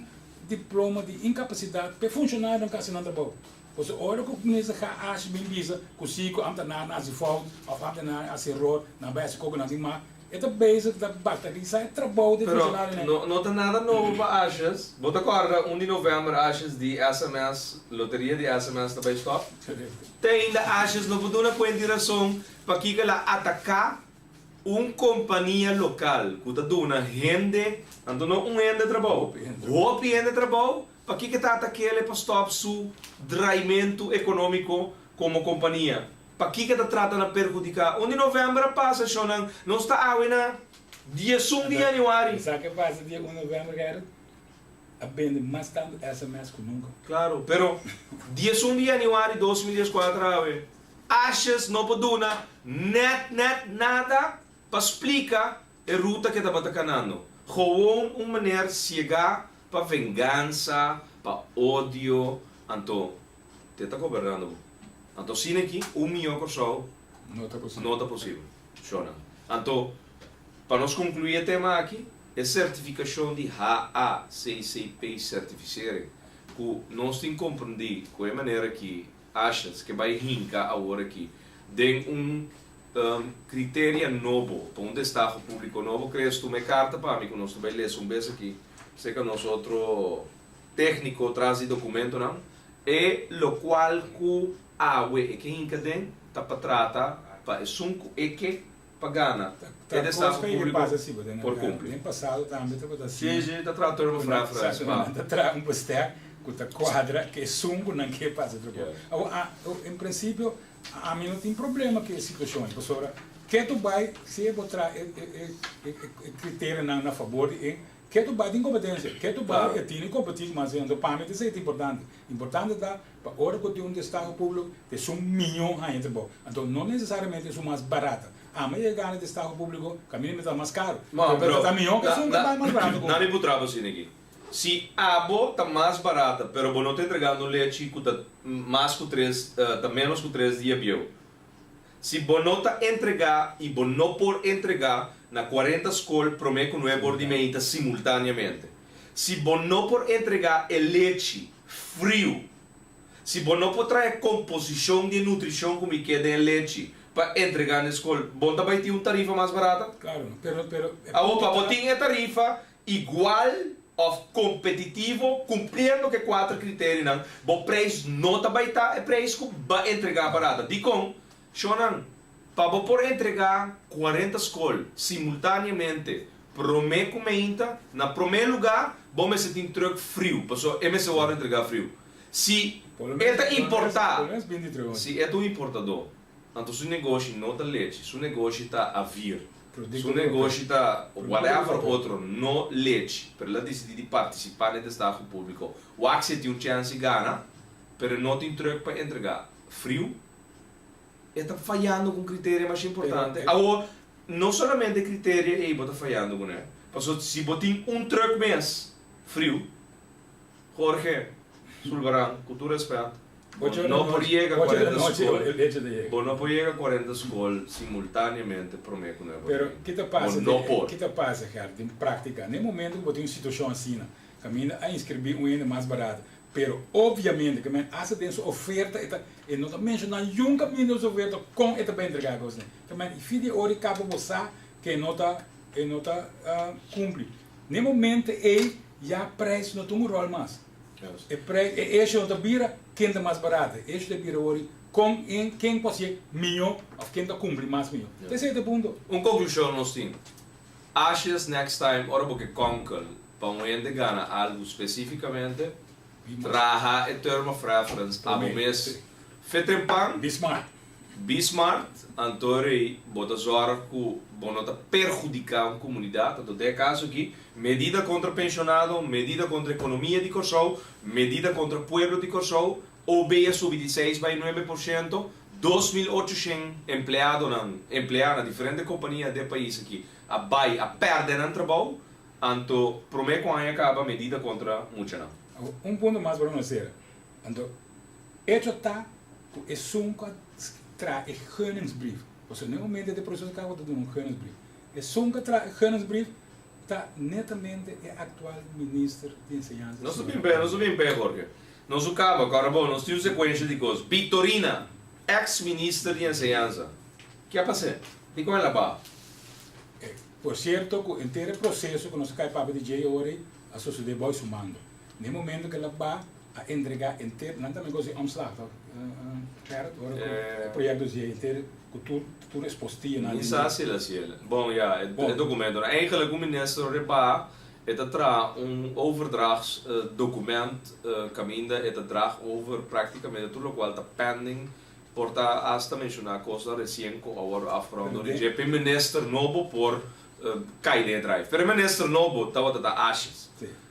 diploma di inkapasidat pa e funshonarionan ku hasi nan trabou. Pasobra ora ku minister GH bin bisa ku si ku ambtenaarnan hasi fout òf ambtenaarnan hasi eror, nan bai hasi kos ku nan tin mag, e ta bezig ta bagatelisá e trabou di e Pero funshonarionan. no no ta nada nobo pa Asjes. Bo ta kòrda un di novèmber Asjes di sms, loteria di sms ta bai stòp? Te ainda Asjes no por duna cuenta y razon pakico el a ataca un compania local cu ta duna hende, anto no un hende trabou, hopi hende trabou, pakico e ta ataquele pa stop su draimento economico como compania? Pakico e ta trata na perhudica? Un di november a pasa, shownan, nos ta awe na 11 di januari. Sa ke pasa dia un november, Gerrit? A bende mas tantu sms ku nunka. Claro, pero 11 di januari 2014 awe, Asjes no por duna net net nada pa splika e ruta ke tabata kanando. Gewoon un meneer siega pa vengansa, pa odio, anto te ta gobernando bo. Anto asina aki un miyo Kòrsou No ta posibel. no ta posibel. Shona. Anto pa nos conclui e tema aki, E sertifikashon di HACCP Certificering ku nos tin komprendí ku e manera ki. Asjes ke bai hinka awor aki den un criteria nobo pa un destaho publico nobo. Crees tuma e carta pa mi cu nos ta bai lesa un bes aki cerca nos otro tecnico tras di documentonan e locual cu awe e ke hinka den ta pa trata pa esun cu e ke pa gana e destaho publico por cumpli. Den pasado tambe tabata asina. Si, si, ta traha tur mevrouw Frans pa. Nan ta traha un bestek cu ta cuadra cu esun cu nan ke pasa trabou. Awor, en principio, ami no tin problema cu e situacion ei, pasobra ke tu bay si e bo traha e criterionan na fabor di e, ke tu bay tin competencia, ke tu bay e tini competi cu mas hende. Enton pa mi ta esey ta importante. Importante ta pa ora cu tin un destaho publico ta esun miyo haña trabou. Anto no necesariamente esun mas barata. Amo yega gana destaho publico caminda mi ta mas caro. No, Pero ta miyo cu esun cu bay mas barato cu. Na mi por traba asina aki. Si abo ta mas barata pero bo no ta entregando un lechi cu ta mas cu tres ta menos cu tres dia bieu. Si bo no ta entrega y bo no por entrega na 40 scol prome cu nuebe or di meinta simultaneamente. Si bo no por entrega e lechi friu. Si bo no por traha e composicion di e nutricion cu mi ke den e lechi pa entrega na e scol, bo ta bay tin un tarifa mas barata? Claro, pero, pero e Awor punto pa bo ta. tin e tarifa igual of competitivo cumpliendo cu e cuater criterionan, bo prijs no ta bay ta e prijs cu ba entrega barata. Dicon? Shonnan, pa bo por entrega 40 scol simultaneamente prome cu meinta, na prome lugar bo mester tin truck friu, pasobra e mester wordo entrega friu. Si Por lo e menos, ta por lo menos, importa, por lo menos 23 horas. si e ta un importador, anto su negoshi no ta lechi, su negoshi ta avir, Producto su propio. negoshi ta Producto whatever propio. otro, no lechi. Pero el a dicidi di participa na e destaho publico. Wak si e tin un chance di gana, pero e no tin truck pa entrega friu. E ta fayando cu un criterio masha Pero importante. e. Awor, no solamente e criterio ey bo ta fayando cune, pasobra si bo tin un truck mes friu, Jorge Sulvaran, cu tur respet, bo Ocho de no por nochi, yega ocho de 40 nochi scol, e leche ta yega. bo no por yega 40 scol simultaneamente prome cu nuebe Pero ora. ki ta Bo pasa no den, por. ki ta pasa Gert, den practica? Na e momento cu bo tin un situacion asina, caminda a inscribi un hende mas barato, pero obviamente ke men hasta den su oferta e ta, e no ta menciona niun caminda den su oferta con e ta bay entrega e cosnan. Ke men fi di ora e caba bo sa ke e no ta, e no ta cumpli. Na e momento ey ya prijs no ta un rol mas. E prijs, e hecho no ta bira ken ta mas barato, e hecho ta bira ori con en ken por hacié miho of ken ta cumpli mas miho. Ta esey ta e punto. Un conclusion nos tin, Ashes next time ora bo ke konkel pa un hende gana algu specificamente, traha e term of reference abo mes fetrempan. Be smart. Be smart, anto rei bo ta zorg ku bo no ta perhudiká un komunidat. Anto den e kaso aki, medida kontra penshonado, medida kontra ekonomia di Kòrsou, medida kontra pueblo di Kòrsou, OB a subi di seis bai 9%, 2800 empleadonan, empleá na diferente kompania den e pais aki a bai, a pèrdè nan trabou, anto promé ku aña kaba medida kontra muchanan. Un punto mas pa nos sera. Anto, echo ta ku esun ku a traha e gunningsbrief, pasobra na e momento di e proseso kaba ta duna un gunningsbrief, esun ku a traha e gunningsbrief ta netamente e aktual minister di enseñansa, Nos ta señor bin p'e, nos ta bin p'e, Jorge. Nos a kaba, kòrda bo, nos tin un sekuensha di kos. Victorina, eks minister di enseñansa, ke a pas'é? Dikon el a baha? Por sierto ku henter e proseso ku nos a kai papia di dje ora ei a sosodé bou su mando. Na e momento ku el a baha, a entrega henter, nan tambe gosa di omslag toch Gerrit, ora ku e proyecto dje henter ku tur tur e spostianan Mi sa si el a hasi el. Bon ya, e documentonan. Eigenlijk un minister riba e ta traha un overdrachtsdocument kaminda e ta draag over practicamente tur locual ta pending, por ta hasta menciona cosnan recien cu a wordo afgerond door di dje p'e minister nobo por cay den e drive. Pero e minister nobo tabata ta ashes.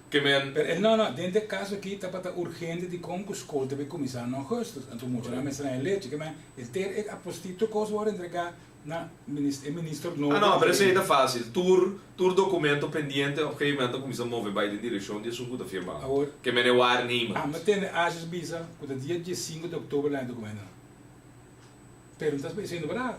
Ke men. Pero e no, no, den e kaso aki tabata urgente dikon ku skol ta bin kuminsá na ougùstùs, anto muchanan mester haña lechi. Ke men, henter e apostí tur kos wòrdu entregá na e minister nobo. Ah no, pero esei ta fásil. Tur tur dokumento pendiente op gegeven moment ta kuminsá move bai den direkshon di esun ku ta firmá. Awor, Ke men e waarnemer. Ami tende Asjes bisa ku ta dia 15 di òktober el haña dokumentonan. Pero mi ta diciendo berdad.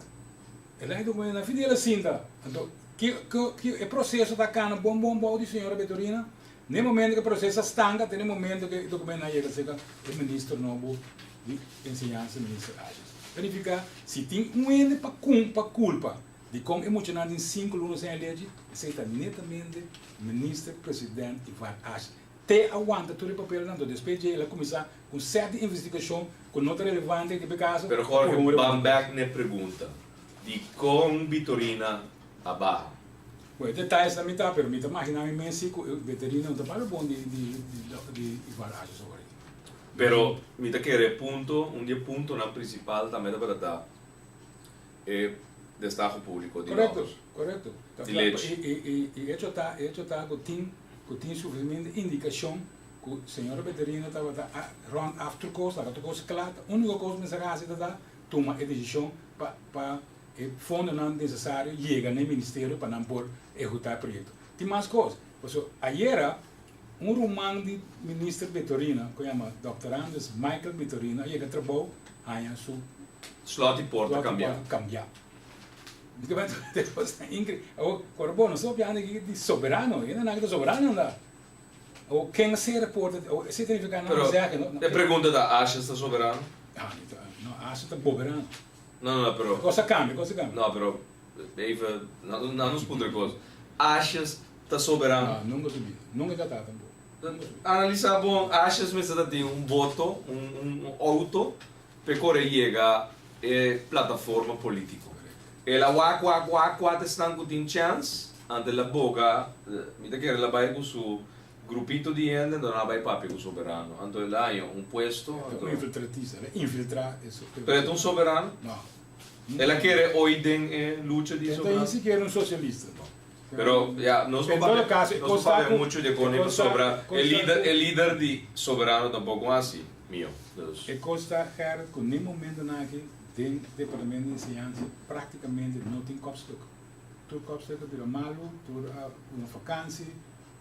El a documento na fin di el a sinta. Anto ki ki e proceso ta cana bon bon bou di señora Betorina. Na e momento cu e proceso a stanca te na e momento cu e documento a yega cerca e minister nobo. Di enseñansa Minister Asjes. Ta nifiká si tin un hende pa kun pa kulpa di kon e muchanan tin sinku luna sin e lechi, esei ta netamente Minister President Ivan Asjes. Te a wanta tur e papelnan, anto despues dje el a kuminsá ku un sèt di investigashon ku no ta relevante riba e kaso. Pero Jorge, ban bèk n'e pregunta, di kon Bitorina a baha? Bueno, e detayes nan mi ta, pero mi ta maginá mi mes si ku e Bitorina no ta papia bon di di Ivan Asjes ora ei. Pero mi ta kere e punto, un di e puntonan principal tambe tabata ta e destaho publico di Correcto, Lopez. correcto. Ta Di kla, lechi. y, y, y, y hecho ta, hecho ta cu tin, cu tin suficiente indicacion cu señora Beterina tabata a rond af tur cos, laga tur cos cla. Ta unico cos mester haci ta ta tuma e decision pa, pa e fondonan necesario yega na e ministerio pa nan por ehecuta e proyecto. Tin mas cos, pasobra ayera Un ruman di Minister Bitorina, ku yama Dòkter Andres Michael Bitorina, a yega trabou haña su Slot di porta slot di kambiá. porta kambiá. Mi ta pensa ku e kos ta inkre. Awor, kor bo, nos ta papiando aki di soberano, e nan aki ta soberano anda. Awor, ken a sera porta? Awor, esei ta nifiká nan Pero, a zegge, no, no. e pregunta ta, Asjes ta soberano? Ah, mi ta, no, Asjes ta boberano. No, no, no, pero. E kos a kambia, e kos a kambia. No, pero, even, nan nos puntra e kos. Asjes ta soberano. No, nunca su bida. Nunca e ta ta tampoco. Nunca su bida. Analisa bon, Asjes mester ta tin un boto, un un auto, p'e kore yega e plataforma politico. El a wak, wak, wak kua ta esnan ku tin chèns, anto el a boga, mi ta kere el a bai ku su grupito di hende, anto nan a bai papia ku soberano. Anto el a haña un puesto, E ta anto. un infiltratista, el a infiltra e. Pero e ta un soberano? No. El a kere oy den e lucha di E ta soberano? ni sikiera un socialista. Pero ya, nos no papia, nos no papia mucho di e koni pasobra e lider, e lider di Soberano tampoco haci mio. Dus. E cos ta, Gerrit, cu n'e momentonan aki den Departamento di Enseñansa practicamente no tin kopstuk. Tur kopstuk a bira malu, tur a una vakantie,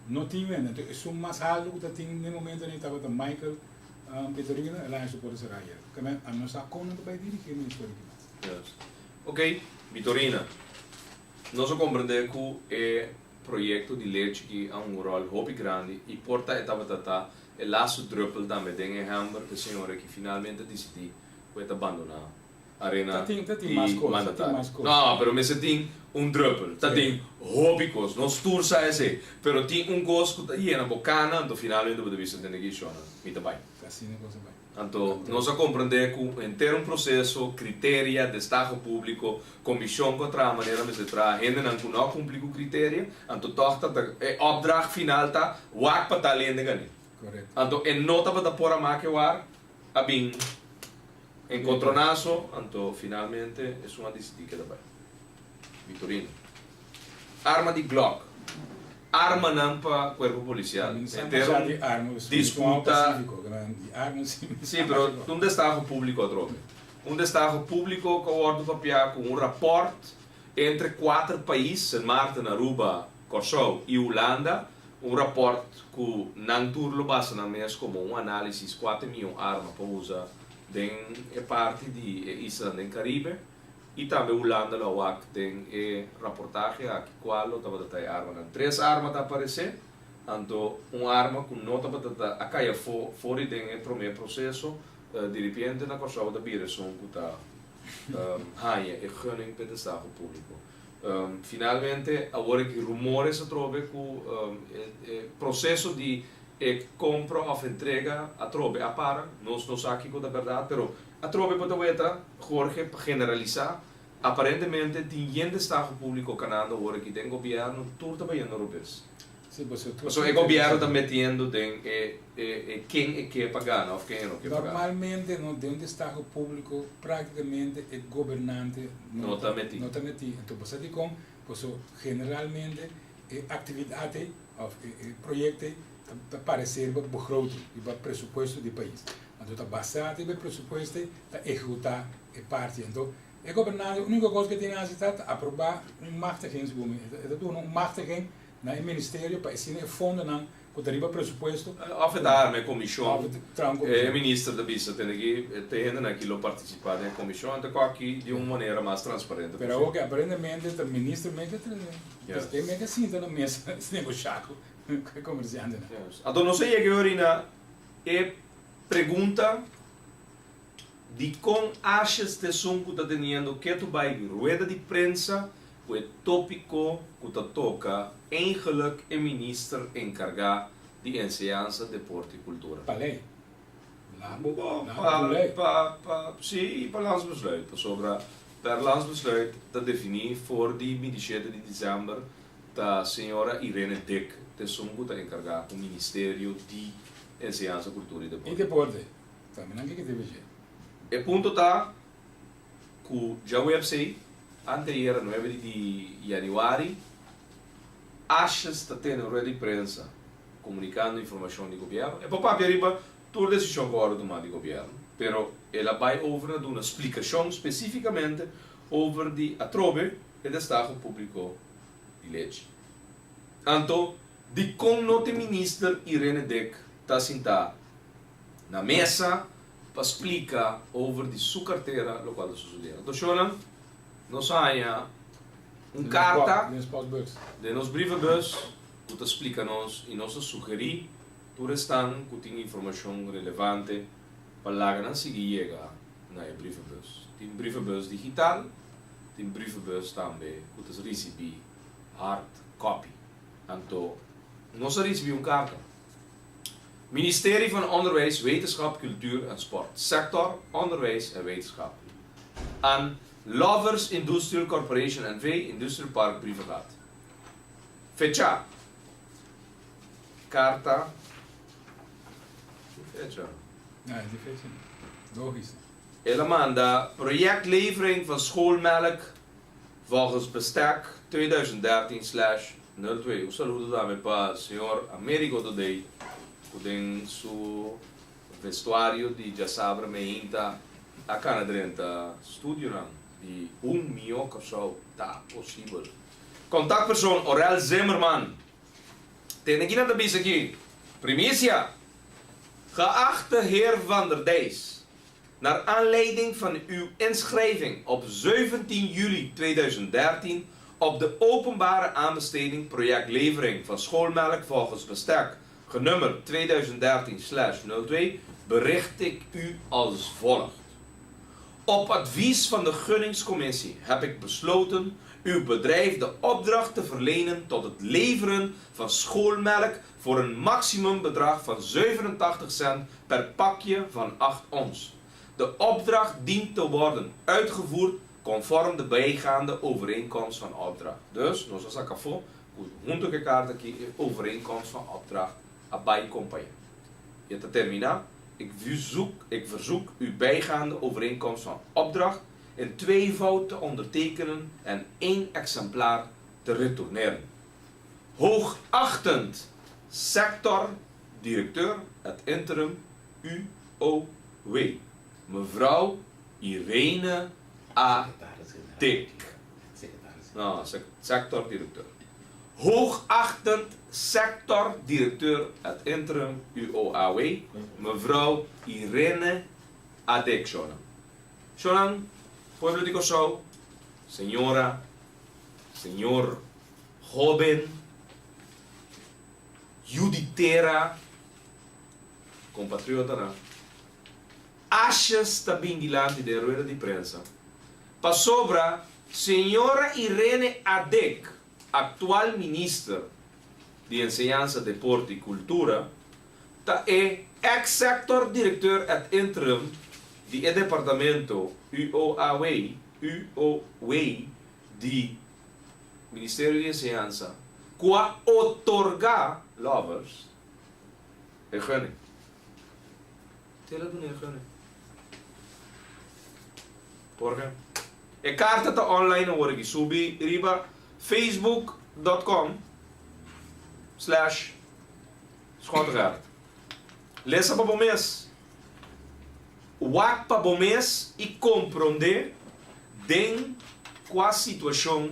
no tin wende. Enton esun mas haltu cu ta tin n'e momentonan tabata Michael Petorino, el a haña su porta cera ayer. Keme a no sa con nan ta bay dirigi e ministerio aki mas. Juist. Ok, Vitorina. Nos a komprendé ku e proyekto di lechi ki a un ròl hopi grandi i por ta e tabata ta e lastu drùppel tambe den e hèmber ku e señora ki finalmente a disidí ku e ta bandoná arena Ta tin, ta tin di mas kos, ta tin mandatario. mas kos. No, pero mester tin un drùppel. Ta tin hopi kos. Nos tur sa esei. Pero tin un kos ku ta yena bo kana, anto finalmente bo ta bisa, Tende ki, shona, mi ta bai. Ta asina kos a bai. Anto nos a comprende cu henter un proceso, criteria, destaho publico, comision cu a traha manera mester traha, hendenan cu no a cumpli cu criteria, anto toch ta ta e opdracht final ta wak pa tal hende gane. Correcto. Anto e no tabata por a make war, a bin encontronazo, anto finalmente esun a dicidi keda bay. Vitorino. Arma di Glock. Armanan pa cuerpo policial. Henter un disputa. Sí, pero un destaho publico atrobe. Un destaho publico cu a wordo papia cu un rapport entre cuater pais, Sint Maarten, Aruba, Corsou y Hulanda. Un rapport cu nan tur lo basa nan mes como un analisis cua ta e miho arma pa usa den e parti di e islanan den Caribe. I tambe Hulanda lo a wak den e raportahe aki cual lo tabata ta e armanan. Tres arma ta aparece, anto un arma cu no tabata ta a cay afo for di den e prome proceso, diripiente na Corsou ta bira esun cu ta haña e gunning p'e destaho publico. Finalmente awor aki rumores atrobe cu e proceso di e compra of entrega atrobe a para, nos no sa kico ta berdad, pero Atrobe bo ta weta, Jorge, pa generalisá, aparentemente tin yen destaho públiko kanando awor aki den gobièrnu, tur ta bayendo robes. Sí, pasobra tur Pasobra e gobièrnu ta metiendo den e e ken e ke pa gana òf ken e no ke pa gana. Normalmente no, den un destaho públiko práktikamente e gobernante no ta metí. No ta metí. Anto bo sa dikon? Pasobra generalmente e aktividat ei òf e proyekto ei ta paresé riba begroting, riba presupuesto di pais. Anto ta basá riba e presupuesto ta ehekutá e parti. Anto e gobernante úniko kos ku e tin hasi ta ta aprobá un machtiging segun mi. E ta duna un machtiging na e ministerio pa asina e fondonan ku ta riba presupuesto. Òf e ta arma e komishon. Òf e ta traha un komishon. E minister ta bisa tende ki te hendenan aki lo partisipá den e komishon anto ku aki di un manera mas transparente Pero awor ke aparentemente ta minister mes ke ta e mes ke sinta na mesa negoshá ku e komersiantenan. Anto nos a yega e orina e pregunta. Dikon Asjes ta esun ku ta teniendo ketu bai rueda di prensa ku e tópiko ku ta toka eigenlik e minister enkargá di Enseñansa, Deporte i Kultura? Pa lei. Labo, Bo, labo pa, ku lei. pa, pa, sí, pa landsbesluit, pasobra per landsbesluit ta definí for di 27 di desèmber ta señora Irene Dik ta esun ku ta enkargá ku Ministerio di Enseñansa, Kultura i I Deporte. deporte. Tambe nan ke ke debe dje. E punto ta ku djaweps anteayera 9 di yanüari, Asjes ta tene un rueda di prensa komunikando informashon di gobièrnu. E por papia riba tur desishon ku a wòrdu tumá di gobièrnu, pero el a bai over na duna splikashon spesífikamente over di atrobe e destaho públiko di lechi. Anto, dikon no tin minister Irene Dick ta sintá na mesa pa splika over di su kartera lokual ta sosodé? Anto shownan, nos a haña un karta den nos brievenbus ku ta splika nos i nos a sugerí tur esnan ku tin informashon relevante pa laga nan sigui yega na e brievenbus. Tin brievenbus digital, tin brievenbus tambe ku ta risibí hard copy. Anto nos a risibí un karta. Ministerie van Onderwijs, Wetenschap, Cultuur en Sport. Sector Onderwijs en Wetenschap. Aan Lovers Industrial Corporation NV, Industrial Park Brievengat. Fecha. Karta. Fecha. Ja, di fecha. Logisch. El a manda projectlevering van schoolmelk volgens bestek 2013/02. Un saludo tambe pa señor Americo Today, ku den su vestuario di djasabra meinta a kana drenta studionan di Un Mihó Kòrsou Ta Posibel. Kontaktpersoon Orel Zimmerman. Tende kinan ta bisa aki. Primisia. Geachte heer Van der Dijs, naar aanleiding van uw inschrijving op 17 juli 2013 op de openbare aanbesteding project levering van schoolmelk volgens bestek genummerd 2013/02 bericht ik u als volgt. Op advies van de gunningscommissie heb ik besloten uw bedrijf de opdracht te verlenen tot het leveren van schoolmelk voor een maximumbedrag van 87 cent per pakje van 8 ons. De opdracht dient te worden uitgevoerd conform de bijgaande overeenkomst van opdracht. Dus, nos a saka afó, ku huntu ku e karta aki e overeenkomst van opdracht a bai kompañá. I ta terminá, Ik verzoek, ik verzoek u bijgaande overeenkomst van opdracht in tweevoud te ondertekenen en één exemplaar te retourneren. Hoogachtend sector directeur ad interim UOW, mevrouw Irene A. Dik. No, sector directeur. Hoogachtend sector directeur ad interim UOAW, mevrouw Irene A. Dik. Shonan. Shonan, pueblo di Kòrsou, señora, señor, hóben, yu di tera, kompatriotanan, Asjes ta bin dilanti den rueda di prensa pasobra señora Irene Adek, aktual minister di Enseñansa, Deporte i Kultura, ta e ex-sector directeur ad interim di e departamento UOAW, UOW, di Ministerio di Enseñansa ku a otorgá Lovers e gunning. Te la duna e gunning. Porke e karta ta online awor aki. Subi riba facebook.com slash Schottegaard. Lesa pa bo mes. Wak pa bo mes i komprondé den kua situashon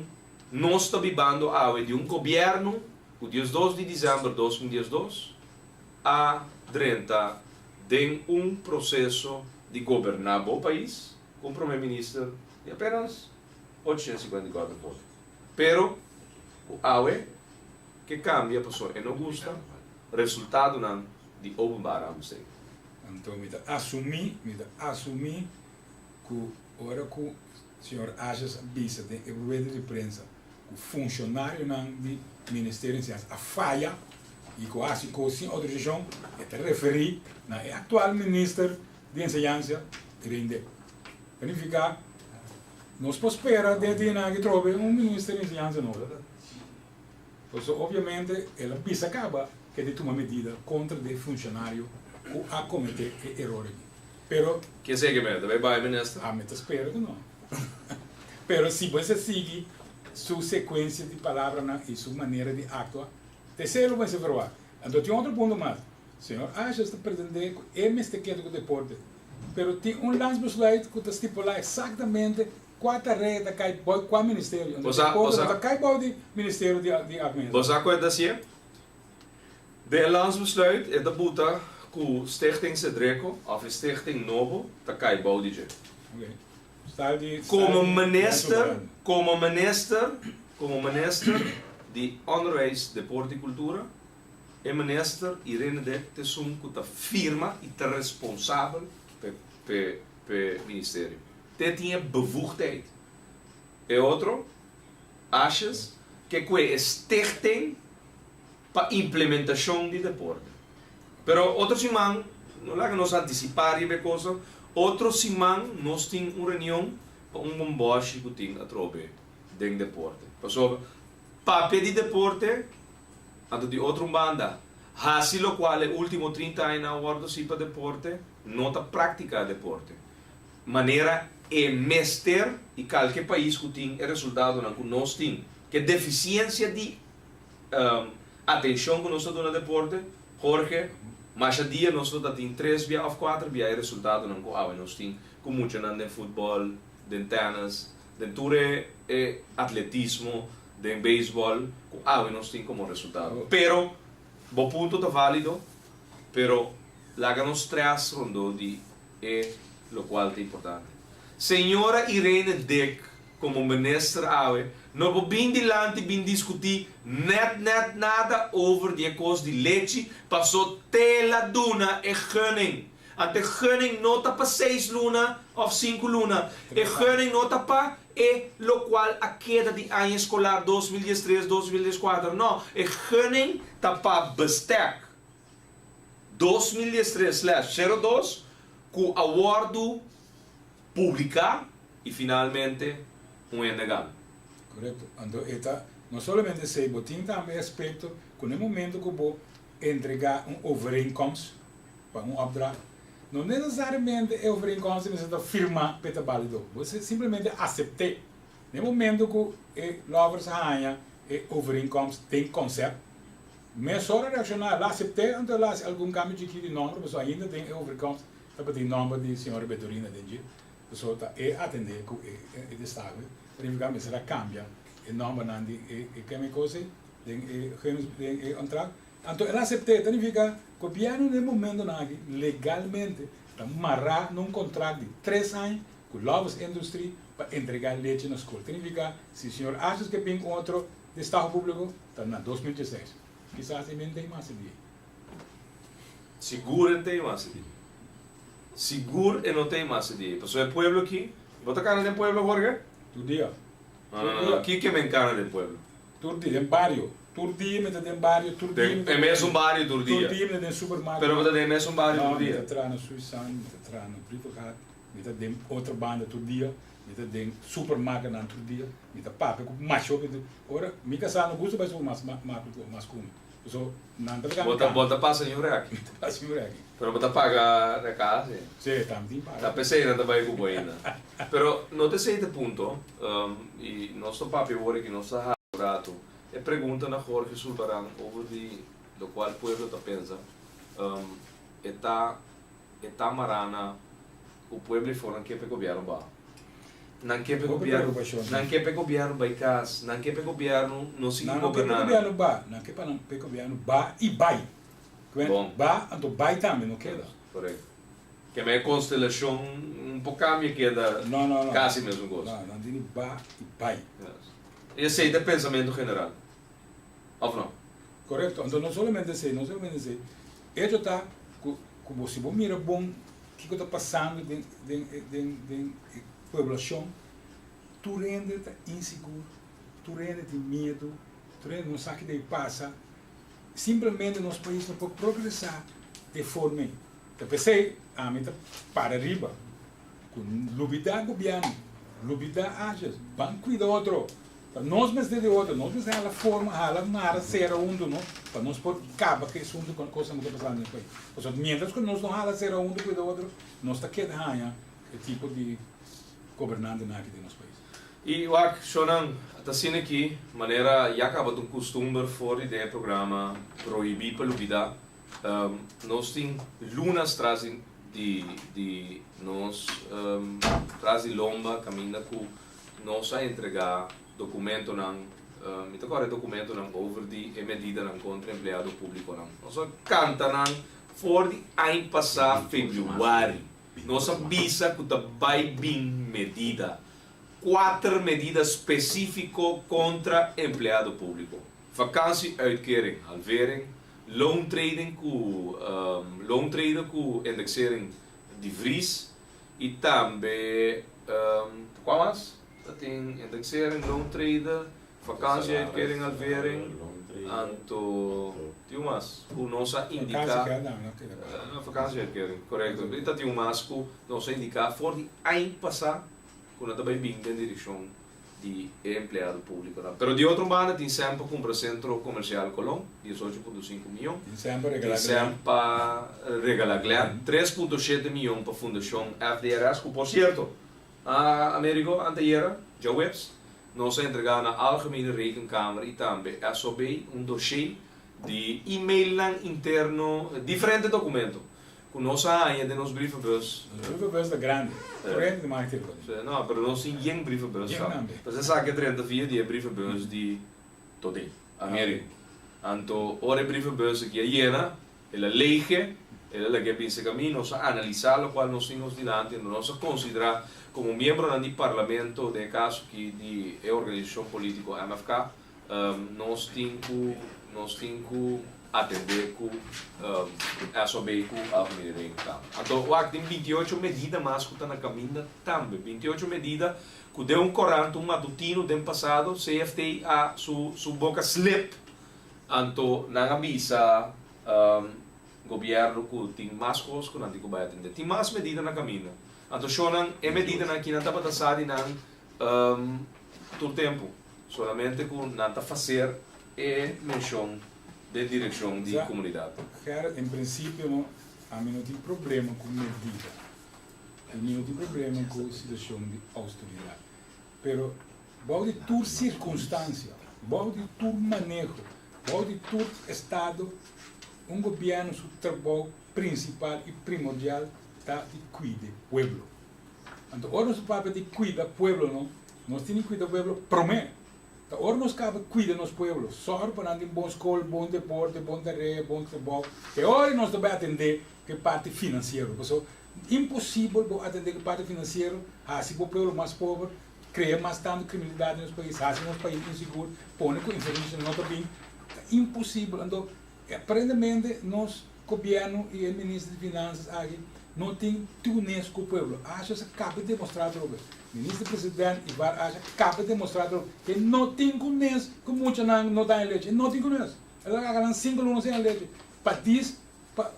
nos ta bibando awe di un gobièrnu ku 12 di desèmber 2012 a drenta den un proseso di goberná bo pais ku un promé minister di apenas 854 voto. Pero ku awe ke kambia pasobra e no gusta resultadonan di openbare aanbesteding. Anto mi ta asumí, mi ta asumí. Ku ora ku señor Asjes a bisa den e rueda di prensa ku funshonarionan di Ministerio di Enseñansa a faya i ku a hasi kos sin outorisashon, e ta referí na e aktual minister di Enseñansa, Irene Dick. Ta nifiká nos por spera den e dianan aki trobe un minister di Enseñansa nobo. Pasobra obviamente el a bisa kaba ke di tuma medida kontra di e funshonario ku a kometé e eror aki. Pero. Ke esei ke mester ta bai bai minister? Ami ta spera ku no. Pero si bo mester sigui su sekuensia di palabranan i su manera di aktua, ta esei lo mester verwagt. Anto tin otro punto mas. Señor Asjes ta pretendé ku e mester keda ku deporte, pero tin un landsbesluit ku ta stipulá eksaktamente Kua tarea ta kai bou kua ministerio? Bo sa, bo sa. Ta kai bou di ministerio di di administracion. Bo sa ku e ta hacié? Den e landsbesluit e ta buta ku Stichting Sedreko of e stichting nobo ta kai bou di dje. Ok. Style di Komo minister, komo minister, komo minister di Onderwijs, Deporte i Kultura, e minister Irene Dick ta esun ku ta firma i ta responsabel p'e p'e p'e ministerio. Te tin e bevoegdheid. E otro, Asjes, ke kue e stichting pa implementashon di deporte. Pero otro siman, no laga nos antisipá riba e kosnan, otro siman nos tin un reunion pa un bombòshi ku tin atrobe den deporte. Pasobra papia di deporte, anto di otro un banda, hasi lokual e último 30 añanan a wòrdu hasi pa deporte, no ta praktiká deporte. Manera e mester i kalke pais ku tin e resultadonan ku nos tin, ke defisiensia di atenshon ku nos ta duna deporte, Jorge, masha dia nos lo ta tin tres bia òf kuater bia e resultadonan ku awe nos tin ku muchanan den futbòl, den tènis, den tur e e atletismo, den beisbòl ku awe nos tin komo resultado. Pero bo punto ta válido, pero laga nos strès rondó di E locual ta importante. Señora Irene Dick como minister awe no por bin dilanti bin discuti net net nada over di e cos di lechi paso te la duna e gunning. Ante gunning no ta pa seis luna of sinku luna. E gunning no ta pa e locual a keda di aña escolar 2013, 2014 no. E gunning ta pa bestek. 2013/02 ku a wòrdu publiká i finalmente un hende gana. Korekto. Anto e ta no solamente esei, bo tin tambe e aspekto ku na e momento ku bo entregá un overeenkomst pa un opdracht, no nesesariamente e overeenkomst mester ta firmá pa e ta bálido. Bo simplemente asept'é. Na e momento ku e lovers a haña e overeenkomst den konsèpt, Mesora reakshoná, el a asept'é, anto el a hasi algun kambio chikí di nòmber, pasobra ainda den e overkomst tabatin nòmber di señora Betorina den dje, pasobra ta e atendé ku e e destaho, ta nifiká mester a kambia e nòmbernan di e e keme kos ei den e gems den e kontrakt. Anto el a asept'é, ta nifiká gobièrnu den e momentonan aki legalmente ta mará na un kontrakt di tres aña ku Lovers Industrie pa entregá lechi na skol. Ta nifiká si señor Asjes ke bin ku otro destaho públiko, Ta na 2016. Kisas e men tin mas di. Sigur e tin mas di. Sigur e no tin mas di. Pasobra e pueblo aki, bo ta kana den pueblo Jorge? Tur dia. No, no, no. Kiko e men kana den pueblo? Tur dia, den bario. Tur dia mi ta den bario, tur dia mi ta. Den e mesun bario tur dia? Tur dia mi ta den supermarket. Pero bo ta den e mesun bario tur dia? No, mi ta traha na Suisan, mi ta traha na Brievengat, mi ta den Otrobanda tur dia, mi ta den supermarketnan tur dia. Mi ta papia ku masha hopi di ora mi kasá no gusta bai su mas maku ku mas ku mi. So nan ta laga mi kama. Bo ta pasa ñun rèki. Mi ta pasa ñun rèki. Pero bo ta paga rèka si. Si, tambe tin paga. Ta p'esei nan ta bai ku bo ainda. Pero no ta esei ta punto i nos ta papia awor aki nos ta hala un ratu. E pregunta na Jorge Sulbaran over di lokual pueblo ta pensa e ta e ta mará na ku pueblo i for nan ke pa e gobièrnu baha. Nan ke pa e gobièrnu, nan ke pa e gobièrnu bai kas, nan ke pa e gobièrnu no sigui Nan no ke pa goberná. gobièrnu ba, nan ke pa nan pa e gobièrnu ba i bai. Ku Bon. ba anto bai tambe, no keda. Korekto. Ke men e konstelashon un por kambia keda No, no, no. kasi mesun kos. No, nan tin di ba i bai. Yes. I esei ta e pensamentu general, òf no? Korekto. Anto no solamente esei, no solamente esei. Echo ta ku ku bo si bo mira bon. Kiko ta pasando den den den den e poblashon? Tur hende ta insigur, tur hende tin miedu, tur hende no sa ki ta pasa. Simplemente nos pais no por progresá de forma ei. Ta p'esei ami ta para riba ku lubidá gobièrnu, lubidá Asjes, ban kuida otro. Ta nos mester di otro, nos mester hala forma, hala mara sera huntu no, pa nos por kaba ku e asuntu ku kosnan ku ta pasando den pais. Pasobra mientras ku nos no hala sera huntu kuida otro, nos ta keda haña e tipo di gobernantenan aki den nos pais. I wak, shownan ta asina aki, manera ya kaba ta un kustumber for di den e programa Prohibí pa Lubidá, nos tin lunas tras di di nos tras di lomba kaminda ku Nos a entregá dokumentonan, mi ta kòrda e dokumentonan over di e medidanan kontra empleado públikonan. Nos a kanta nan for di aña pasá febrüari. Nos a bisa ku ta bai bin medida, kuater medida spesífiko kontra empleado públiko, vakantie-uitkering, halvering, loontreden ku loontreden ku indexering di vries, I tambe kua mas? Ta tin indexering, loontrede, vakantie-uitkering, halvering, anto tin un mas ku nos a indiká. Vakantie-uitkering, korekto. I ta tin un mas ku nos a indiká for di aña pasá ku nan ta bai bin den direkshon di e empleado públikonan. Pero di otro banda tin sèn pa kumpra Sentro Komersial Colón, 18.5 mion. Tin sèn pa regalá Glen. Tin sèn pa regalá Glen. 3.7 mion pa Fundashon FDRS, ku por sierto, Amerigo, antayera, djaweps, nos a entregá na Algemene Rekenkamer i tambe SOB un doshé di e-mailnan interno, diferente dokumento. Ku nos a haña den nos brievenbus. Nos brievenbus ta grandi. Tur hende ta maak tira kos. No, pero nos tin yen brievenbus Yen sa. tambe. Pues esaki a drenta via di e brievenbus di Todé, Americo. Anto ora e brievenbus aki a yena, el a lege, el a laga e binse camino, nos a analisá lokual nos tin nos dilanti, anto nos a konsiderá komo miembronan di parlamento, den e kaso aki di e organisashon polítiko MFK, Nos tin ku nos tin ku atendé ku SOB ku Algemene Rekenkamer. Anto wak tin 28 medida mas ku ta na kaminda tambe. 28 medida ku den un korant un matutino den pasado CFT a su su boka slip anto nan a bisa gobièrnu ku tin mas kos ku nan tin ku bai atendé. Tin mas medida na kaminda. Anto shownan e medidanan aki nan tabata sa di nan tur tempu. Solamente ku nan ta faser e menshon den direkshon di komunidat. Gerrit, en prinsipio no, ami no tin problema ku medida. I mi no tin problema ku situashon di ousteridat. Pero bou di tur sirkunstansia, bou di tur maneho, bou di tur estado, un gobièrnu su trabou prinsipal i primordial ta di kuida e pueblo. Anto ora nos papia di kuida pueblo no, nos tin di kuida pueblo promé. Ta ora nos kaba kuida nos pueblo, sòru pa nan tin bon skol, bon deporte, bon tarea, bon trabou, te ora nos ta bai atendé ku e parti finansiero. Pasobra imposibel bo atendé ku e parti finansiero, hasi bo pueblo mas pober, krea mas tantu kriminalidat den nos pais, hasi nos pais insigur, pone ku infrastruktura no ta bin. Ta imposibel. Anto aparentemente nos Gobierno y e minister di finanzas aki no tin tunes cu pueblo. Asha sa caba di demostra atrobe. Minister president Ivar Asha caba di demostra atrobe ke no tin cunes cu muchanan no ta haña lechi. E no tin cunes. El a laga nan cinco luna sin haña lechi. Pa dis pa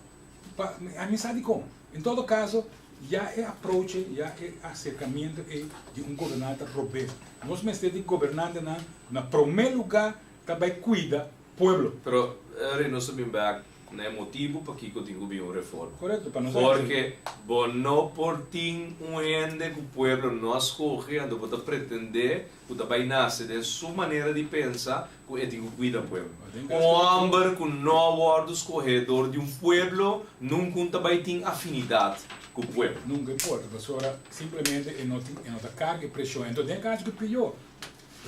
pa ami sa dicon. En todo caso ya e aproche ya e acercamiento ey di un gobernante ta robes. Nos mester di gobernantenan cu na prome lugar ta bay cuida pueblo. Pero Eri nos ta bin bek na e motibu pakiko tin ku bin un reforma. Korekto, pa nos Porque bo no por tin un hende ku pueblo no a skohe anto bo ta pretende ku ta bai nase den su manera di pensa ku e tin ku kuida pueblo. Un homber ku no a wordu skohe dor di un pueblo nunka ta bai tin afinidat ku pueblo. Nunka e por, pasobra simplemente e no tin e no ta karga e preshon. Anto den kaso ku pió,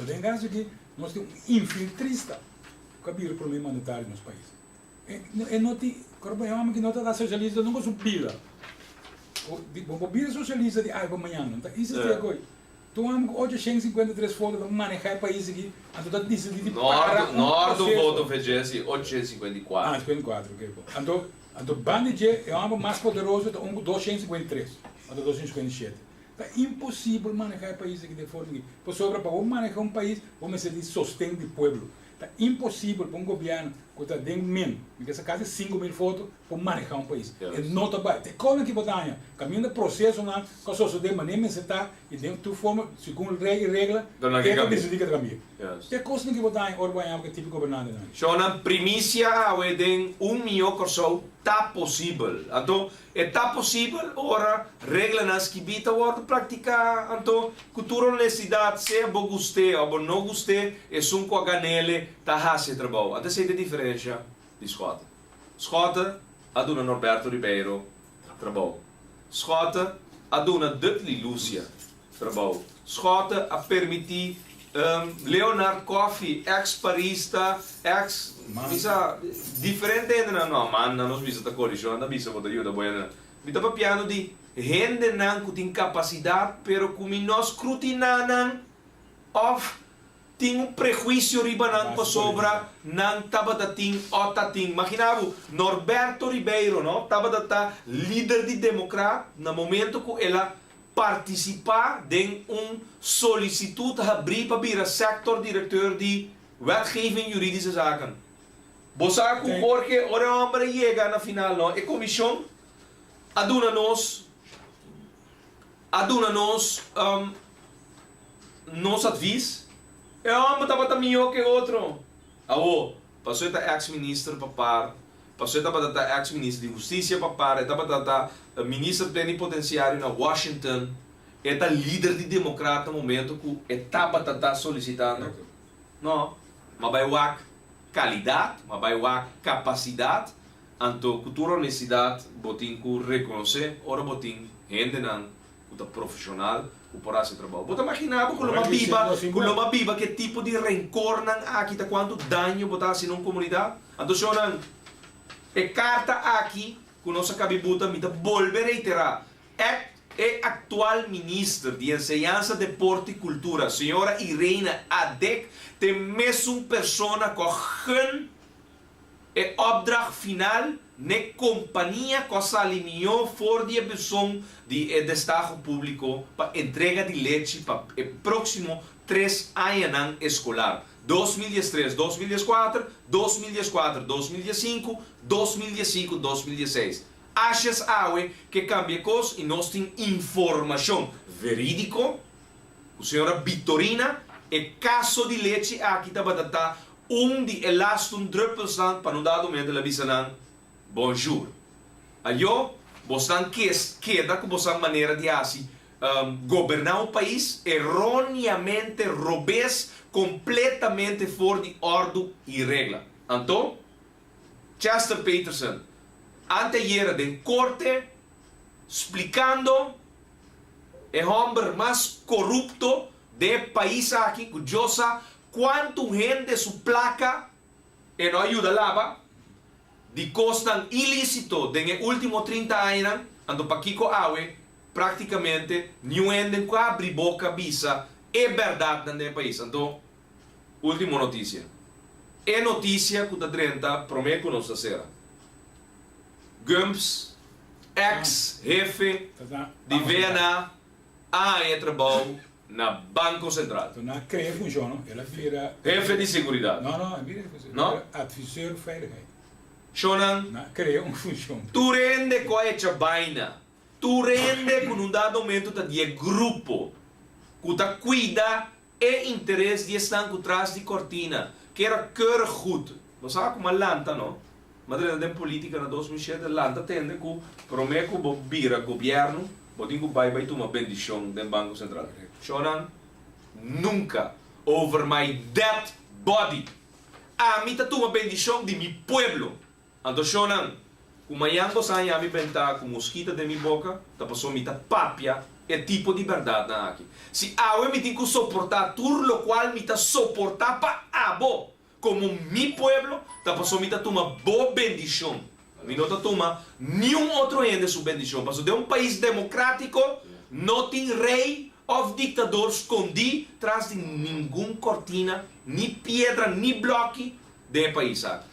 den kaso aki nos tin un infiltrista ku a bira prome mandatario di nos pais. E no tin, kor e hòmber ki no ta ta sosialista nunka su bida. Bo por bira sosialista di awe pa mañana, no ta insisti akoi. Tur hòmber ku 853 voto ta manehá e pais aki, anto ta disidí di para un proseso. Nordo voto VGS 854. Ah, 54, ok, bo. Anto. Anto banda di dje e hòmber mas poderoso ta un ku 253 òf 257. Ta imposibel manehá e pais aki den forma aki. Pasobra pa bo manehá un pais bo mester di sosten di pueblo. Ta imposibel pa un gobièrnu ku ta den min, mi ke sa kasi 5000 foto, por manehá un pais. E no ta bai. Te konan ki bo ta haña, kaminda prosesonan ku a sosodé manera mester ta i den tur forma segun lei i regla, e ta disidí ke ta kambia. Te kosnan ki bo ta haña ora bo haña ku e tipo gobernantenan. Shownan primisia awe den un mihó Kòrsou ta posibel. Anto e ta posibel ora reglanan skibí ta wòrdu praktiká. Anto ku tur honestidat, sea bo gust'é òf bo no gust'é, esun ku a gan'ele ta hasi e trabou. Anto esei ta e diferensha di Schotte. Schotte a duna Norberto Ribeiro trabou. Schotte a duna Dudley Lucia trabou. Schotte a permití Leonard Coffey, ex parista, ex bisa diferente hendenan, no man nan nos bisa ta koalishon, nan ta bisa bo ta yuda bo hendenan. Mi ta papiando di hendenan ku tin kapasidat pero ku mi no skrutiná nan òf tin un prehuisio riba nan pasobra nan tabata tin o ta tin. Magina bo, Norberto Ribeiro no tabata ta lider di Demokrat na momento ku el a partisipá den un solisitut habrí pa bira sector directeur di Wetgeving Juridische Zaken. Bo sa ku Jorge ora e hòmber a yega na final no, e komishon a duna nos a duna nos nos advis. E hòmber tabata mihó ku e otro. Awor, pasobra e ta ex minister pa par, pasobra e tabata ta ex minister di hustisia pa par, e tabata ta minister plenipotenciario na Washington, e ta lider di democrat na momento cu e tabata ta solicitando. No, ma bay wak calidad, ma bay wak capacidad, anto cu tur honestidad bo tin cu reconoce ora bo tin hendenan cu ta profesional cu por haci trabou. Bo ta magina bo cu lo ma biba, cu lo ma biba cu e tipo di rencornan aki ta cuanto daño bo ta haci na un comunidad? Anto shownan, e carta aki cu nos a cabi buta mi ta bolbe reitera, e e actual minister di Enseñansa, Deporte y Cultura, señora Irene Adek, t'e mesun persona cu a gun E opdracht final n'e kompania ku a sali mihó for di e beson di e destaho públiko pa entrega di lechi pa e próksimo tres añanan eskolar, 2013, 2014, 2014, 2015, 2015, 2016. Ashes awe ke kambia e kos i nos tin informashon verídiko ku señora Victorina e kaso di lechi aki tabata ta Un di e lastun druppelsnan pa no dado momento el a bisa nan, Bonjour. Ayo, bosnan kes keda ku bosan manera di hasi goberná un pais erróneamente robes, kompletamente for di òrdu i regla. Anto, Chester Peterson, anteayera den korte, splikando e hòmber mas korupto den e pais aki ku Dios sa Cuantu hende su placa e no a yuda laba di cosnan ilicito den e ultimo 30 añanan, anto pakico awe practicamente niun hende cu a abri boca bisa e berdadnan den e pais? Anto, ultimo noticia. E noticia cu ta drenta prome cu nos ta cera. Gumbs, ex hefe di VNA a haña trabou na Banco Central. Toen a crea funcion no, el a bira. Hefe di seguridad. No, no, el bira hefe di seguridad. No? El bira adviseur veiligheid. Shownan. Na crea un funcion. Tur hende cu a echa baina, tur hende cu nun dado momento ta di e grupo cu ta cuida e interes di esnan cu tras di cortina, kera keurig goed. Bo sa cu m'a lanta no, m'a drenta den politica na 2007, lanta tende cu prome cu bo bira gobierno, Bo tin ku bai bai tuma bendishon den Banko Sentral. Shownan, nunka, over my dead body, ami ta tuma bendishon di mi pueblo. Anto shownan, ku mañan bo sa haña mi bentá ku muskita den mi boka, ta pasobra mi ta papia e tipo di bèrdatnan aki. Si awe mi tin ku soportá tur lokual mi ta soportá pa abo, Komo mi pueblo, ta pasobra mi ta tuma bo bendishon. Mi no ta tuma niun otro hende su bendishon, pasobra den un pais demokratiko no tin rei òf diktador skondí tras di ningun kortina, ni piedra, ni blòki den e pais aki.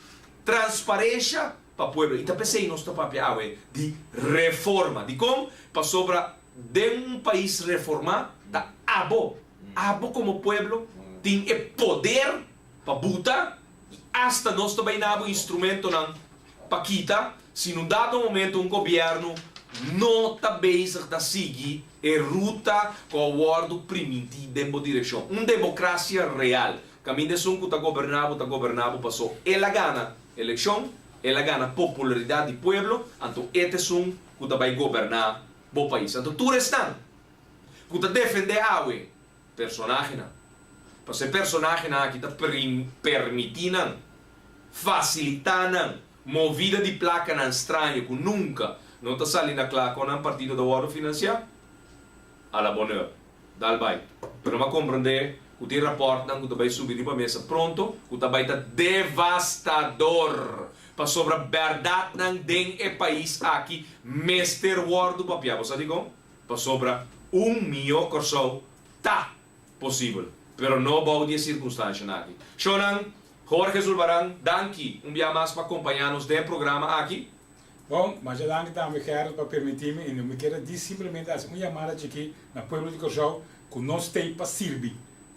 Transparensha. pa pueblo. I ta p'esei nos ta papia awe di reforma. Dikon? Pasobra den un pais reformá ta abo, abo komo pueblo tin e poder pa buta i asta nos ta bai na bo instrumentonan pa kita si na un dado momento un gobièrnu no ta bezig ta sigui e ruta ku a wòrdu primintí den bo direkshon. Un demokrasia real kaminda esun ku ta goberná bo ta goberná bo paso el a gana elekshon, el a gana popularidat di pueblo, anto e ta esun ku ta bai goberná bo pais. Anto tur esnan ku ta defendé awe personahenan, pasobra e personahenan aki ta permití nan, fasilitá nan movida di plakanan straño ku nunka no ta sali na kla kon nan partido ta wòrdu finansiá, a la bonheur. Dal bai. Pero mi a komprendé ku tin rapòrtnan ku ta bai subi riba mesa pronto ku ta bai ta devastador pasobra bèrdatnan den e pais aki mester wòrdu papiá. Bo sa dikon? Pasobra un mihó Kòrsou ta posibel, pero no bou di e sirkunstanshanan aki. Shownan, Jorge Zulbarán, danki un bia mas pa kompañá nos den e programa aki. Bon, masha danki tambe Gerrit pa permití mi i mi kier a di simplemente hasi un yamada chikí na pueblo di Kòrsou ku nos t'ei pa sirbi.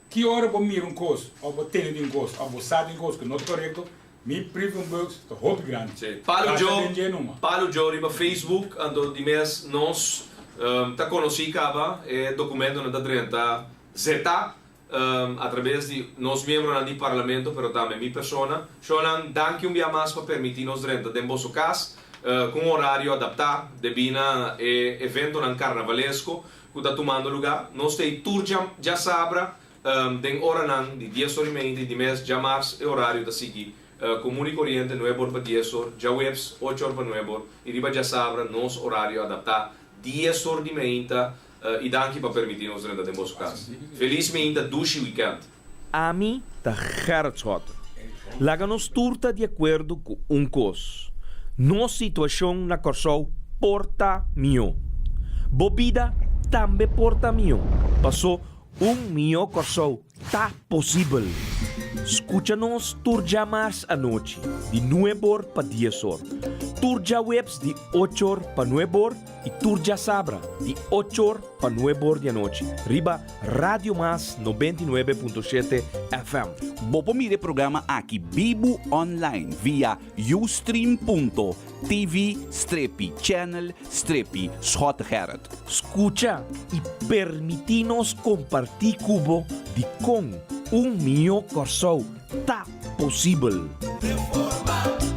Ki ora bo mira un kos òf bo tende di un kos òf bo sa di un kos ku no ta korekto, mi brievenbus ta hopi grandi. Sí. Palu Pasa Joe, den dje numa. Palu Joe riba Facebook, anto di mes nos ta konosí kaba e dokumentonan ta drenta zeta a traves di nos miembronan di Parlamento pero tambe mi persona. Shownan, danki un bia mas pa permiti nos drenta den boso cas cu un horario adapta debi na e eventonan carnavalesco cu ta tumando luga. Nos ta ey tur djasabra den oranan di dies or y media y di mes djamars e horario ta sigui comun y coriente nuebe or pa dies or, djaweps ocho or pa nuebe or y riba djasabra nos horario adapta dies or di meinta. I danki pa permití nos drenta den boso kas. Felis meinta dushi wikènt. Ami ta Gerrit Schotten. Laga nos tur ta di akuerdo ku un kos, nos situashon na Kòrsou por ta mihó. Bo bida tambe por ta mihó, pasó un mihó Kòrsou Ta posibel! Skucha nos tur djamars anochi di nuebor pa diesor, tur djaweps di ochor pa nuebor i tur djasabra di ochor pa nuebor di anochi riba Radio Mas 99.7 FM. Bo por mira e programa aki bibu online via ustream.tv strepi channel strepi Schottegerrit. Skucha i permití nos kompartí ku bo dikon un mihó Kòrsou ta posibel. Reforma.